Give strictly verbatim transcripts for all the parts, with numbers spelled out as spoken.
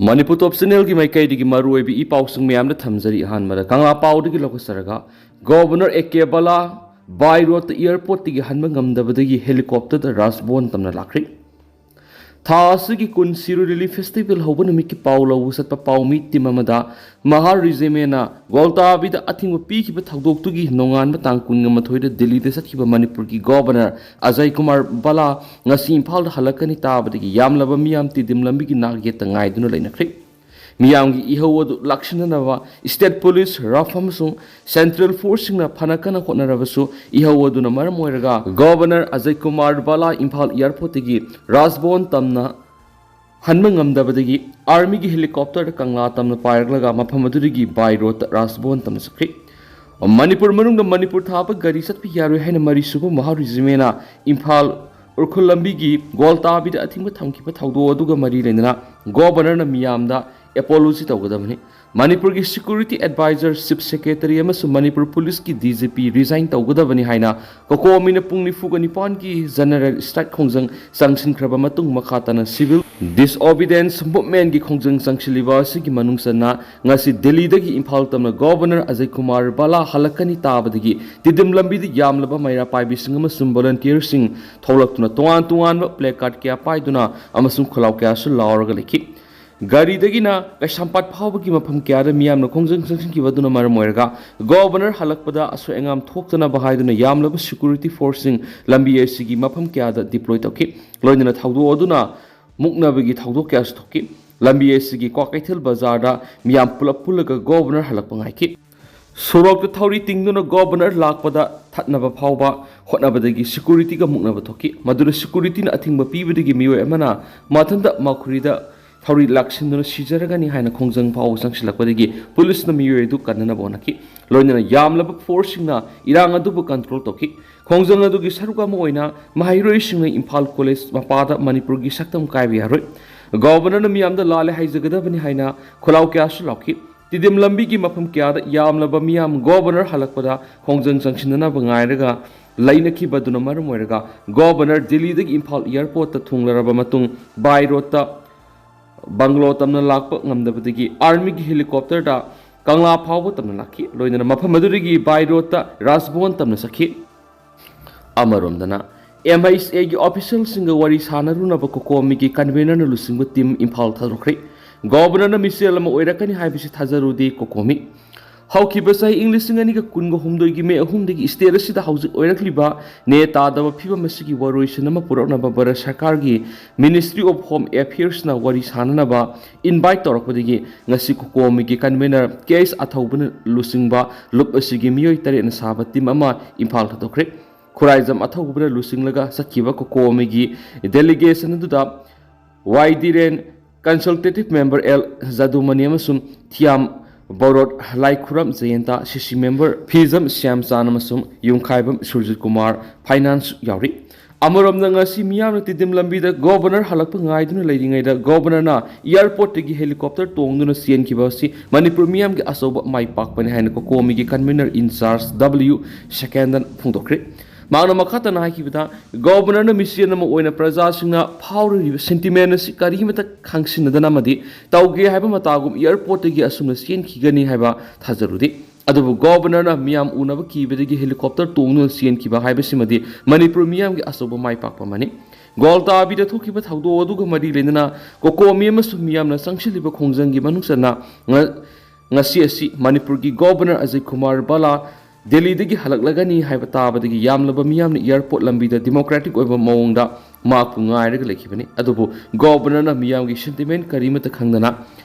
ꯃꯅꯤꯄꯨꯔ ꯇꯣꯞ ꯆꯦꯅꯦꯜꯒꯤ ꯃꯥꯏꯀꯩꯗꯒꯤ ꯃꯔꯨꯑꯣꯏꯕ ꯏ ꯄꯥꯎꯁꯤꯡ ꯃꯌꯥꯝꯗ ꯊꯝꯖꯔꯤ꯫ ꯑꯍꯥꯟꯕꯗ ꯀꯪꯂꯥ ꯄꯥꯎꯗꯒꯤ ꯂꯧꯈꯠꯆꯔꯒ, governor A K Bala by roadꯇ ꯑꯦꯌꯔꯄꯣꯔꯠꯇꯒꯤ ꯍꯟꯕ ꯉꯝꯗꯕꯗꯒꯤ ꯍꯦꯂꯤꯀꯣꯞꯇꯔꯗ ꯔꯥꯖꯚꯣꯟ ꯇꯝꯅ ꯂꯥꯛꯈ꯭ꯔꯤ꯫ ꯊꯥ ꯑꯁꯤꯒꯤ ꯀꯨꯟ ꯁꯤꯔꯣꯏ ꯂꯤꯂꯤ ꯐꯦꯁꯇꯤꯚꯦꯜ ꯍꯧꯕ ꯅꯨꯃꯤꯠꯀꯤ ꯄꯥꯎ ꯂꯧꯕ ꯆꯠꯄ ꯄꯥꯎꯃꯤ ꯇꯤꯝ ꯑꯃꯗ ꯃꯍꯥ ꯔꯤꯖꯤꯃꯦꯟꯅ ꯒ꯭ꯋꯥꯜꯇꯥꯕꯤꯗ ꯑꯊꯤꯡꯕ ꯄꯤꯈꯤꯕ ꯊꯧꯗꯣꯛꯇꯨꯒꯤ ꯅꯣꯡꯉꯥꯟꯕ ꯇꯥꯡ ꯀꯨꯟꯒ ꯃꯥꯊꯣꯏꯗ ꯗꯤꯜꯂꯤꯗ ꯆꯠꯈꯤꯕ ꯃꯅꯤꯄꯨꯔꯒꯤ ꯒꯣꯕꯔꯅꯔ ꯑꯖꯌ ꯀꯨꯃꯥꯔ ꯕꯂꯥ ꯉꯁꯤ ꯏꯝꯐꯥꯜꯗ ꯍꯜꯂꯛꯀꯅꯤ ꯇꯥꯕꯗꯒꯤ ꯌꯥꯝꯂꯕ ꯃꯤꯌꯥꯝ ꯇꯤꯗꯤꯝ ꯂꯝꯕꯤꯒꯤ ꯅꯥꯛ ꯌꯦꯠꯇ ꯉꯥꯏꯗꯨꯅ ꯂꯩꯅꯈ꯭ꯔꯤ꯫ ꯃꯤꯌꯥꯝꯒꯤ ꯏꯍꯧ ꯑꯗꯨ ꯂꯥꯛꯁꯤꯟꯅꯅꯕ ꯁ꯭ꯇꯦꯠ ꯄꯨꯂꯤꯁ, ꯔꯥꯐ ꯑꯃꯁꯨꯡ ꯁꯦꯟꯇ꯭ꯔꯦꯜ ꯐꯣꯔꯁꯁꯤꯡꯅ ꯐꯅ ꯀꯟꯅ ꯍꯣꯠꯅꯔꯕꯁꯨ, ꯏꯍꯧ ꯑꯗꯨꯅ ꯃꯔꯝ ꯑꯣꯏꯔꯒ ꯒꯣꯕꯔꯅꯔ ꯑꯖꯌ ꯀꯨꯃꯥꯔ ꯕꯂꯥ ꯏꯝꯐꯥꯜ ꯑꯦꯌꯔꯄꯣꯔꯠꯇꯒꯤ ꯔꯥꯖꯚꯣꯟ ꯇꯝꯅ ꯍꯟꯕ ꯉꯝꯗꯕꯗꯒꯤ ꯑꯥꯔꯃꯤꯒꯤ ꯍꯦꯂꯤꯀꯣꯞꯇꯔꯗ ꯀꯪꯂꯥ ꯇꯝꯅ ꯄꯥꯏꯔꯛꯂꯒ ꯃꯐꯝ ꯑꯗꯨꯗꯒꯤ by roadꯇ ꯔꯥꯖꯚꯣꯟ ꯇꯝꯅ ꯆꯠꯈ꯭ꯔꯤ꯫ ꯃꯅꯤꯄꯨꯔ ꯃꯅꯨꯡꯗ ꯃꯅꯤꯄꯨꯔ ꯊꯥꯕ ꯒꯥꯔꯤ ꯆꯠꯄ ꯌꯥꯔꯣꯏ ꯍꯥꯏꯅ ꯃꯔꯤ ꯁꯨꯕ ꯃꯍꯥ ꯔꯤꯖꯤꯃꯦꯟꯅ ꯏꯝꯐꯥꯜ ꯎꯈ꯭ꯔꯨꯜ ꯂꯝꯕꯤꯒꯤ ꯒ꯭ꯋꯥꯜꯇꯥꯕꯤꯗ ꯑꯊꯤꯡꯕ ꯊꯝꯈꯤꯕ ꯊꯧꯗꯣꯛ ꯑꯗꯨꯒ ꯃꯔꯤ ꯂꯩꯅꯅ ꯒꯣꯕꯔꯅꯔꯅ ꯃꯤꯌꯥꯝꯗ ꯑꯦꯄꯣꯂꯣꯖꯤ ꯇꯧꯒꯗꯕꯅꯤ꯫ ꯃꯅꯤꯄꯨꯔꯒꯤ ꯁꯦꯀ꯭ꯌꯨꯔꯤꯇꯤ ꯑꯦꯗꯚꯥꯏꯖꯔ, ꯆꯤꯐ ꯁꯦꯀ꯭ꯔꯦꯇꯔꯤ ꯑꯃꯁꯨꯡ ꯃꯅꯤꯄꯨꯔ ꯄꯨꯂꯤꯁꯀꯤ ꯗꯤ ꯖꯤ ꯄꯤ ꯔꯤꯖꯥꯏꯟ ꯇꯧꯒꯗꯕꯅꯤ ꯍꯥꯏꯅ ꯀꯣꯀꯣꯃꯤꯅ ꯄꯨꯡ ꯅꯤꯐꯨꯒ ꯅꯤꯄꯥꯟꯒꯤ ꯖꯦꯅꯔꯦꯜ ꯁ꯭ꯇ꯭ꯔꯥꯏꯛ ꯈꯣꯡꯖꯪ ꯆꯪꯁꯤꯟꯈ꯭ꯔꯕ ꯃꯇꯨꯡ, ꯃꯈꯥ ꯇꯥꯅ ꯁꯤꯚꯤꯜ ꯗꯤꯁꯑꯣꯕꯤꯗꯦꯟꯁ ꯃꯨꯚꯃꯦꯟꯒꯤ ꯈꯣꯡꯖꯪ ꯆꯪꯁꯤꯜꯂꯤꯕ ꯑꯁꯤꯒꯤ ꯃꯅꯨꯡ ꯆꯟꯅ ꯉꯁꯤ ꯗꯤꯜꯂꯤꯗꯒꯤ ꯏꯝꯐꯥꯜ ꯇꯝꯅ ꯒꯣꯕꯔꯅꯔ ꯑꯖꯌ ꯀꯨꯃꯥꯔ ꯕꯂꯥ ꯍꯜꯂꯛꯀꯅꯤ ꯇꯥꯕꯗꯒꯤ ꯇꯤꯗꯤꯝ ꯂꯝꯕꯤꯗ ꯌꯥꯝꯂꯕ ꯃꯩꯔꯥ ꯄꯥꯏꯕꯤꯁꯤꯡ ꯑꯃꯁꯨꯡ ꯚꯣꯂꯨꯟꯇꯤꯌꯔꯁꯤꯡ ꯊꯣꯛꯂꯛꯇꯨꯅ ꯇꯣꯉꯥꯟ ꯇꯣꯉꯥꯟꯕ ꯄ꯭ꯂꯦ ꯀꯥꯔꯗ ꯀꯌꯥ ꯄꯥꯏꯗꯨꯅ ꯑꯃꯁꯨꯡ ꯈꯣꯜꯂꯥꯎ ꯀꯌꯥꯁꯨ ꯂꯥꯎꯔꯒ ꯂꯩꯈꯤ꯫ ꯒꯥꯔꯤꯗꯒꯤꯅ ꯀꯩꯁꯥꯝꯄꯥꯠ ꯐꯥꯎꯕꯒꯤ ꯃꯐꯝ ꯀꯌꯥꯗ ꯃꯤꯌꯥꯝꯅ ꯈꯣꯡꯖꯪ ꯆꯪꯁꯤꯟꯈꯤꯕ ꯑꯗꯨꯅ ꯃꯔꯝ ꯑꯣꯏꯔꯒ ꯒꯣꯕꯔꯅꯔ ꯍꯜꯂꯛꯄꯗ ꯑꯁꯣꯏ ꯑꯉꯥꯝ ꯊꯣꯛꯇꯅꯕ ꯍꯥꯏꯗꯨꯅ ꯌꯥꯝꯂꯕ ꯁꯦꯀ꯭ꯌꯨꯔꯤꯇꯤ ꯐꯣꯔꯁꯁꯤꯡ ꯂꯝꯕꯤ ꯑꯁꯤꯒꯤ ꯃꯐꯝ ꯀꯌꯥꯗ ꯗꯤꯄ꯭ꯂꯣꯏ ꯇꯧꯈꯤ꯫ ꯂꯣꯏꯅꯅ ꯊꯧꯗꯣꯛ ꯑꯗꯨꯅ ꯃꯨꯛꯅꯕꯒꯤ ꯊꯧꯗꯣꯛ ꯀꯌꯥꯁꯨ ꯊꯣꯛꯈꯤ꯫ ꯂꯝꯕꯤ ꯑꯁꯤꯒꯤ ꯀ꯭ꯋꯥꯀꯩꯊꯦꯜ ꯕꯖꯥꯔꯗ ꯃꯤꯌꯥꯝ ꯄꯨꯂꯞ ꯄꯨꯜꯂꯒ ꯒꯣꯕꯔꯅꯔ ꯍꯜꯂꯛꯄ ꯉꯥꯏꯈꯤ꯫ ꯁꯣꯔꯣꯛꯇ ꯊꯧꯔꯤ ꯇꯤꯡꯗꯨꯅ ꯒꯣꯕꯔꯅꯔ ꯂꯥꯛꯄꯗ ꯊꯠꯅꯕ ꯐꯥꯎꯕ ꯍꯣꯠꯅꯕꯗꯒꯤ ꯁꯦꯀ꯭ꯌꯨꯔꯤꯇꯤꯒ ꯃꯨꯛꯅꯕ ꯊꯣꯛꯈꯤ꯫ ꯃꯗꯨꯗ ꯁꯦꯀ꯭ꯌꯨꯔꯤꯇꯤꯅ ꯑꯊꯤꯡꯕ ꯄꯤꯕꯗꯒꯤ ꯃꯤꯑꯣꯏ ꯑꯃꯅ ꯃꯊꯟꯇ ꯃꯈꯨꯔꯤꯗ ꯊꯧꯔꯤ ꯂꯥꯛꯁꯤꯟꯗꯨꯅ ꯁꯤꯖꯔꯒꯅꯤ ꯍꯥꯏꯅ ꯈꯣꯡꯖꯪ ꯐꯥꯎꯕ ꯆꯪꯁꯤꯜꯂꯛꯄꯗꯒꯤ ꯄꯨꯂꯤꯁꯅ ꯃꯤꯑꯣꯏ ꯑꯗꯨ ꯀꯟꯅꯅꯕ ꯍꯣꯠꯅꯈꯤ꯫ ꯂꯣꯏꯅꯅ ꯌꯥꯝꯂꯕ ꯐꯣꯔꯁꯁꯤꯡꯅ ꯏꯔꯥꯡ ꯑꯗꯨꯕꯨ ꯀꯟꯇ꯭ꯔꯣꯜ ꯇꯧꯈꯤ꯫ ꯈꯣꯡꯖꯪ ꯑꯗꯨꯒꯤ ꯁꯔꯨꯛ ꯑꯃ ꯑꯣꯏꯅ ꯃꯍꯩꯔꯣꯏꯁꯤꯡꯅ ꯏꯝꯐꯥꯜ ꯀꯣꯂꯦꯖ ꯃꯄꯥꯗ ꯃꯅꯤꯄꯨꯔꯒꯤ ꯁꯛꯇꯝ ꯀꯥꯏꯕ ꯌꯥꯔꯣꯏ, ꯒꯣꯕꯔꯅꯔꯅ ꯃꯤꯌꯥꯝꯗ ꯂꯥꯜꯂꯦ ꯍꯥꯏꯖꯒꯗꯕꯅꯤ ꯍꯥꯏꯅ ꯈꯣꯜꯂꯥꯎ ꯀꯌꯥꯁꯨ ꯂꯥꯎꯈꯤ꯫ ꯇꯤꯗꯤꯝ ꯂꯝꯕꯤꯒꯤ ꯃꯐꯝ ꯀꯌꯥꯗ ꯌꯥꯝꯂꯕ ꯃꯤꯌꯥꯝ ꯒꯣꯕꯔꯅꯔ ꯍꯜꯂꯛꯄꯗ ꯈꯣꯡꯖꯪ ꯆꯪꯁꯤꯟꯅꯅꯕ ꯉꯥꯏꯔꯒ ꯂꯩꯅꯈꯤꯕ ꯑꯗꯨꯅ ꯃꯔꯝ ꯑꯣꯏꯔꯒ ꯒꯣꯕꯔꯅꯔ ꯗꯤꯜꯂꯤꯗꯒꯤ ꯏꯝꯐꯥꯜ ꯑꯦꯌꯔꯄꯣꯔꯠꯇ ꯊꯨꯡꯂꯔꯕ ꯃꯇꯨꯡ by roadꯇ ꯕꯪꯒ꯭ꯂꯣ ꯇꯝꯅ ꯂꯥꯛꯄ ꯉꯝꯗꯕꯗꯒꯤ ꯑꯥꯔꯃꯤꯒꯤ ꯍꯦꯂꯤꯀꯣꯞꯇꯔꯗ ꯀꯪꯂꯥ ꯐꯥꯎꯕ ꯇꯝꯅ ꯂꯥꯛꯈꯤ꯫ ꯂꯣꯏꯅꯅ ꯃꯐꯝ ꯑꯗꯨꯗꯒꯤ ꯕꯥꯏ ꯔꯣꯗꯇ ꯔꯥꯖꯚꯋꯟ ꯇꯝꯅ ꯆꯠꯈꯤ꯫ ꯑꯃꯔꯣꯝꯗꯅ, ꯑꯦꯝ ꯑꯩꯆ ꯑꯦꯒꯤ ꯑꯣꯐꯤꯁꯤꯌꯦꯜꯁꯤꯡꯒ ꯋꯥꯔꯤ ꯁꯥꯟꯅꯔꯨꯅꯕ ꯀꯣꯀꯣꯃꯤꯒꯤ ꯀꯟꯚꯦꯅꯔꯅ ꯂꯨꯆꯤꯡꯕ ꯇꯤꯝ ꯏꯝꯐꯥꯜ ꯊꯥꯗꯣꯛꯈ꯭ꯔꯦ꯫ ꯒꯣꯕꯔꯅꯔꯅ ꯃꯤꯆꯦꯜ ꯑꯃ ꯑꯣꯏꯔꯛꯀꯅꯤ ꯍꯥꯏꯕꯁꯤ ꯊꯥꯖꯔꯨꯗꯦ ꯀꯣꯀꯣꯃꯤ꯫ ꯍꯧꯈꯤꯕ ꯆꯍꯤ ꯏꯪ ꯂꯤꯁꯤꯡ ꯑꯅꯤꯒ ꯀꯨꯟꯒ ꯍꯨꯝꯗꯣꯏꯒꯤ ꯃꯦ ꯑꯍꯨꯝꯗꯒꯤ ꯁ꯭ꯇꯦꯠ ꯑꯁꯤꯗ ꯍꯧꯖꯤꯛ ꯑꯣꯏꯔꯛꯂꯤꯕ ꯅꯦ ꯇꯥꯗꯕ ꯐꯤꯕꯝ ꯑꯁꯤꯒꯤ ꯋꯥꯔꯣꯏꯁꯤꯟ ꯑꯃ ꯄꯨꯔꯛꯅꯕ ꯚꯥꯔꯠ ꯁꯔꯀꯥꯔꯒꯤ ꯃꯤꯅꯤꯁꯇ꯭ꯔꯤ ꯑꯣꯐ ꯍꯣꯝ ꯑꯦꯐꯤꯌꯔꯁꯅ ꯋꯥꯔꯤ ꯁꯥꯅꯅꯕ ꯏꯟꯚꯥꯏꯠ ꯇꯧꯔꯛꯄꯗꯒꯤ ꯉꯁꯤ ꯀꯣꯀꯣꯃꯤꯒꯤ ꯀꯟꯚꯦꯅꯔ ꯀꯦ ꯑꯦꯁ ꯑꯊꯧꯕꯅ ꯂꯨꯆꯤꯡꯕ ꯂꯨꯞ ꯑꯁꯤꯒꯤ ꯃꯤꯑꯣꯏ ꯇꯔꯦꯠꯅ ꯁꯥꯕ ꯇꯤꯝ ꯑꯃ ꯏꯝꯐꯥꯜ ꯊꯥꯗꯣꯛꯈ꯭ꯔꯦ꯫ ꯈꯨꯔꯥꯏꯖꯝ ꯑꯊꯧꯕꯅ ꯂꯨꯆꯤꯡꯂꯒ ꯆꯠꯈꯤꯕ ꯀꯣꯀꯣꯃꯤꯒꯤ ꯗꯦꯂꯤꯒꯦꯁꯟ ꯑꯗꯨꯗ ꯋꯥꯏ ꯗꯤꯔꯦꯟ, ꯀꯟꯁꯜꯇꯦꯇꯤꯚ ꯃꯦꯝꯕꯔ ꯑꯦꯜ ꯖꯥꯗꯨꯃꯅꯤ ꯑꯃꯁꯨꯡ ꯊꯤꯌꯥꯝ ꯕꯣꯔꯣꯠ, ꯂꯥꯏꯈꯨꯔꯝ ꯖꯌꯦꯟꯇ, ꯁꯤ ꯁꯤ ꯃꯦꯝꯕꯔ ꯐꯤꯖꯝ ꯁ꯭ꯌꯥꯝꯆꯥꯟ ꯑꯃꯁꯨꯡ ꯌꯨꯝꯈꯥꯏꯕꯝ ꯁꯨꯔꯖꯤꯠ ꯀꯨꯃꯥꯔ, ꯐꯥꯏꯅꯥꯟꯁ ꯌꯥꯎꯔꯤ꯫ ꯑꯃꯔꯣꯝꯗ, ꯉꯁꯤ ꯃꯤꯌꯥꯝꯅ ꯇꯤꯗꯤꯝ ꯂꯝꯕꯤꯗ ꯒꯣꯕꯔꯅꯔ ꯍꯜꯂꯛꯄ ꯉꯥꯏꯗꯨꯅ ꯂꯩꯔꯤꯉꯩꯗ ꯒꯣꯕꯔꯅꯔꯅ ꯑꯦꯌꯥꯔꯄꯣꯔꯠꯇꯒꯤ ꯍꯦꯂꯤꯀꯣꯞꯇꯔ ꯇꯣꯡꯗꯨꯅ ꯆꯦꯟꯈꯤꯕ ꯑꯁꯤ ꯃꯅꯤꯄꯨꯔ ꯃꯤꯌꯥꯝꯒꯤ ꯑꯆꯧꯕ ꯃꯥꯏ ꯄꯥꯛꯄꯅꯤ ꯍꯥꯏꯅ ꯀꯣꯀꯣꯃꯤꯒꯤ ꯀꯟꯚꯦꯅꯔ ꯏꯟꯆꯥꯔꯖ ꯗꯕ꯭ꯂꯤꯌꯨ ꯁꯦꯀꯦꯟꯗꯟ ꯐꯣꯡꯗꯣꯛꯈ꯭ꯔꯦ꯫ ꯃꯍꯥꯛꯅ ꯃꯈꯥ ꯇꯥꯅ ꯍꯥꯏꯈꯤꯕꯗ, ꯒꯣꯕꯔꯅꯔꯅ ꯃꯤꯆꯦꯜ ꯑꯃ ꯑꯣꯏꯅ ꯄ꯭ꯔꯖꯥꯁꯤꯡꯅ ꯐꯥꯎꯔꯤꯕ ꯁꯦꯟꯇꯤꯃꯦꯟ ꯑꯁꯤ ꯀꯔꯤꯃꯇ ꯈꯪꯁꯤꯟꯅꯗꯅ ꯑꯃꯗꯤ ꯇꯧꯒꯦ ꯍꯥꯏꯕ ꯃꯇꯥꯒꯨꯝ ꯑꯦꯌꯥꯔꯄꯣꯔꯠꯇꯒꯤ ꯑꯁꯨꯝꯅ ꯆꯦꯟꯈꯤꯒꯅꯤ ꯍꯥꯏꯕ ꯊꯥꯖꯔꯨꯗꯦ꯫ ꯑꯗꯨꯕꯨ ꯒꯣꯕꯔꯅꯔꯅ ꯃꯤꯌꯥꯝ ꯎꯅꯕ ꯀꯤꯕꯗꯒꯤ ꯍꯦꯂꯤꯀꯣꯞꯇꯔ ꯇꯣꯡꯗꯨꯅ ꯆꯦꯟꯈꯤꯕ ꯍꯥꯏꯕꯁꯤꯃꯗꯤ ꯃꯅꯤꯄꯨꯔ ꯃꯤꯌꯥꯝꯒꯤ ꯑꯆꯧꯕ ꯃꯥꯏ ꯄꯥꯛꯄ ꯑꯃꯅꯤ꯫ ꯒ꯭ꯋꯥꯜꯇꯥꯕꯤꯗ ꯊꯣꯛꯈꯤꯕ ꯊꯧꯗꯣꯛ ꯑꯗꯨꯒ ꯃꯔꯤ ꯂꯩꯅꯅ ꯀꯣꯀꯣꯃꯤ ꯑꯃꯁꯨꯡ ꯃꯤꯌꯥꯝꯅ ꯆꯪꯁꯤꯜꯂꯤꯕ ꯈꯣꯡꯖꯪꯒꯤ ꯃꯅꯨꯡ ꯆꯟꯅ ꯉ-, ꯉꯁꯤ ꯑꯁꯤ ꯃꯅꯤꯄꯨꯔꯒꯤ ꯒꯣꯕꯔꯅꯔ ꯑꯖꯌ ꯀꯨꯃꯥꯔ ꯕꯂꯥ ꯗꯦꯜꯂꯤꯗꯒꯤ ꯍꯜꯂꯛꯂꯒꯅꯤ ꯍꯥꯏꯕ ꯇꯥꯕꯗꯒꯤ ꯌꯥꯝꯂꯕ ꯃꯤꯌꯥꯝꯅ ꯑꯦꯌꯥꯔꯄꯣꯔꯠ ꯂꯝꯕꯤꯗ ꯗꯤꯃꯣꯀ꯭ꯔꯦꯇꯤꯛ ꯑꯣꯏꯕ ꯃꯑꯣꯡꯗ ꯃꯍꯥꯛꯄꯨ ꯉꯥꯏꯔꯒ ꯂꯩꯈꯤꯕꯅꯤ꯫ ꯑꯗꯨꯕꯨ ꯒꯣꯕꯔꯅꯔꯅ ꯃꯤꯌꯥꯝꯒꯤ ꯁꯦꯟꯇꯤꯃꯦꯟ ꯀꯔꯤꯃꯠꯇ ꯈꯪꯗꯅ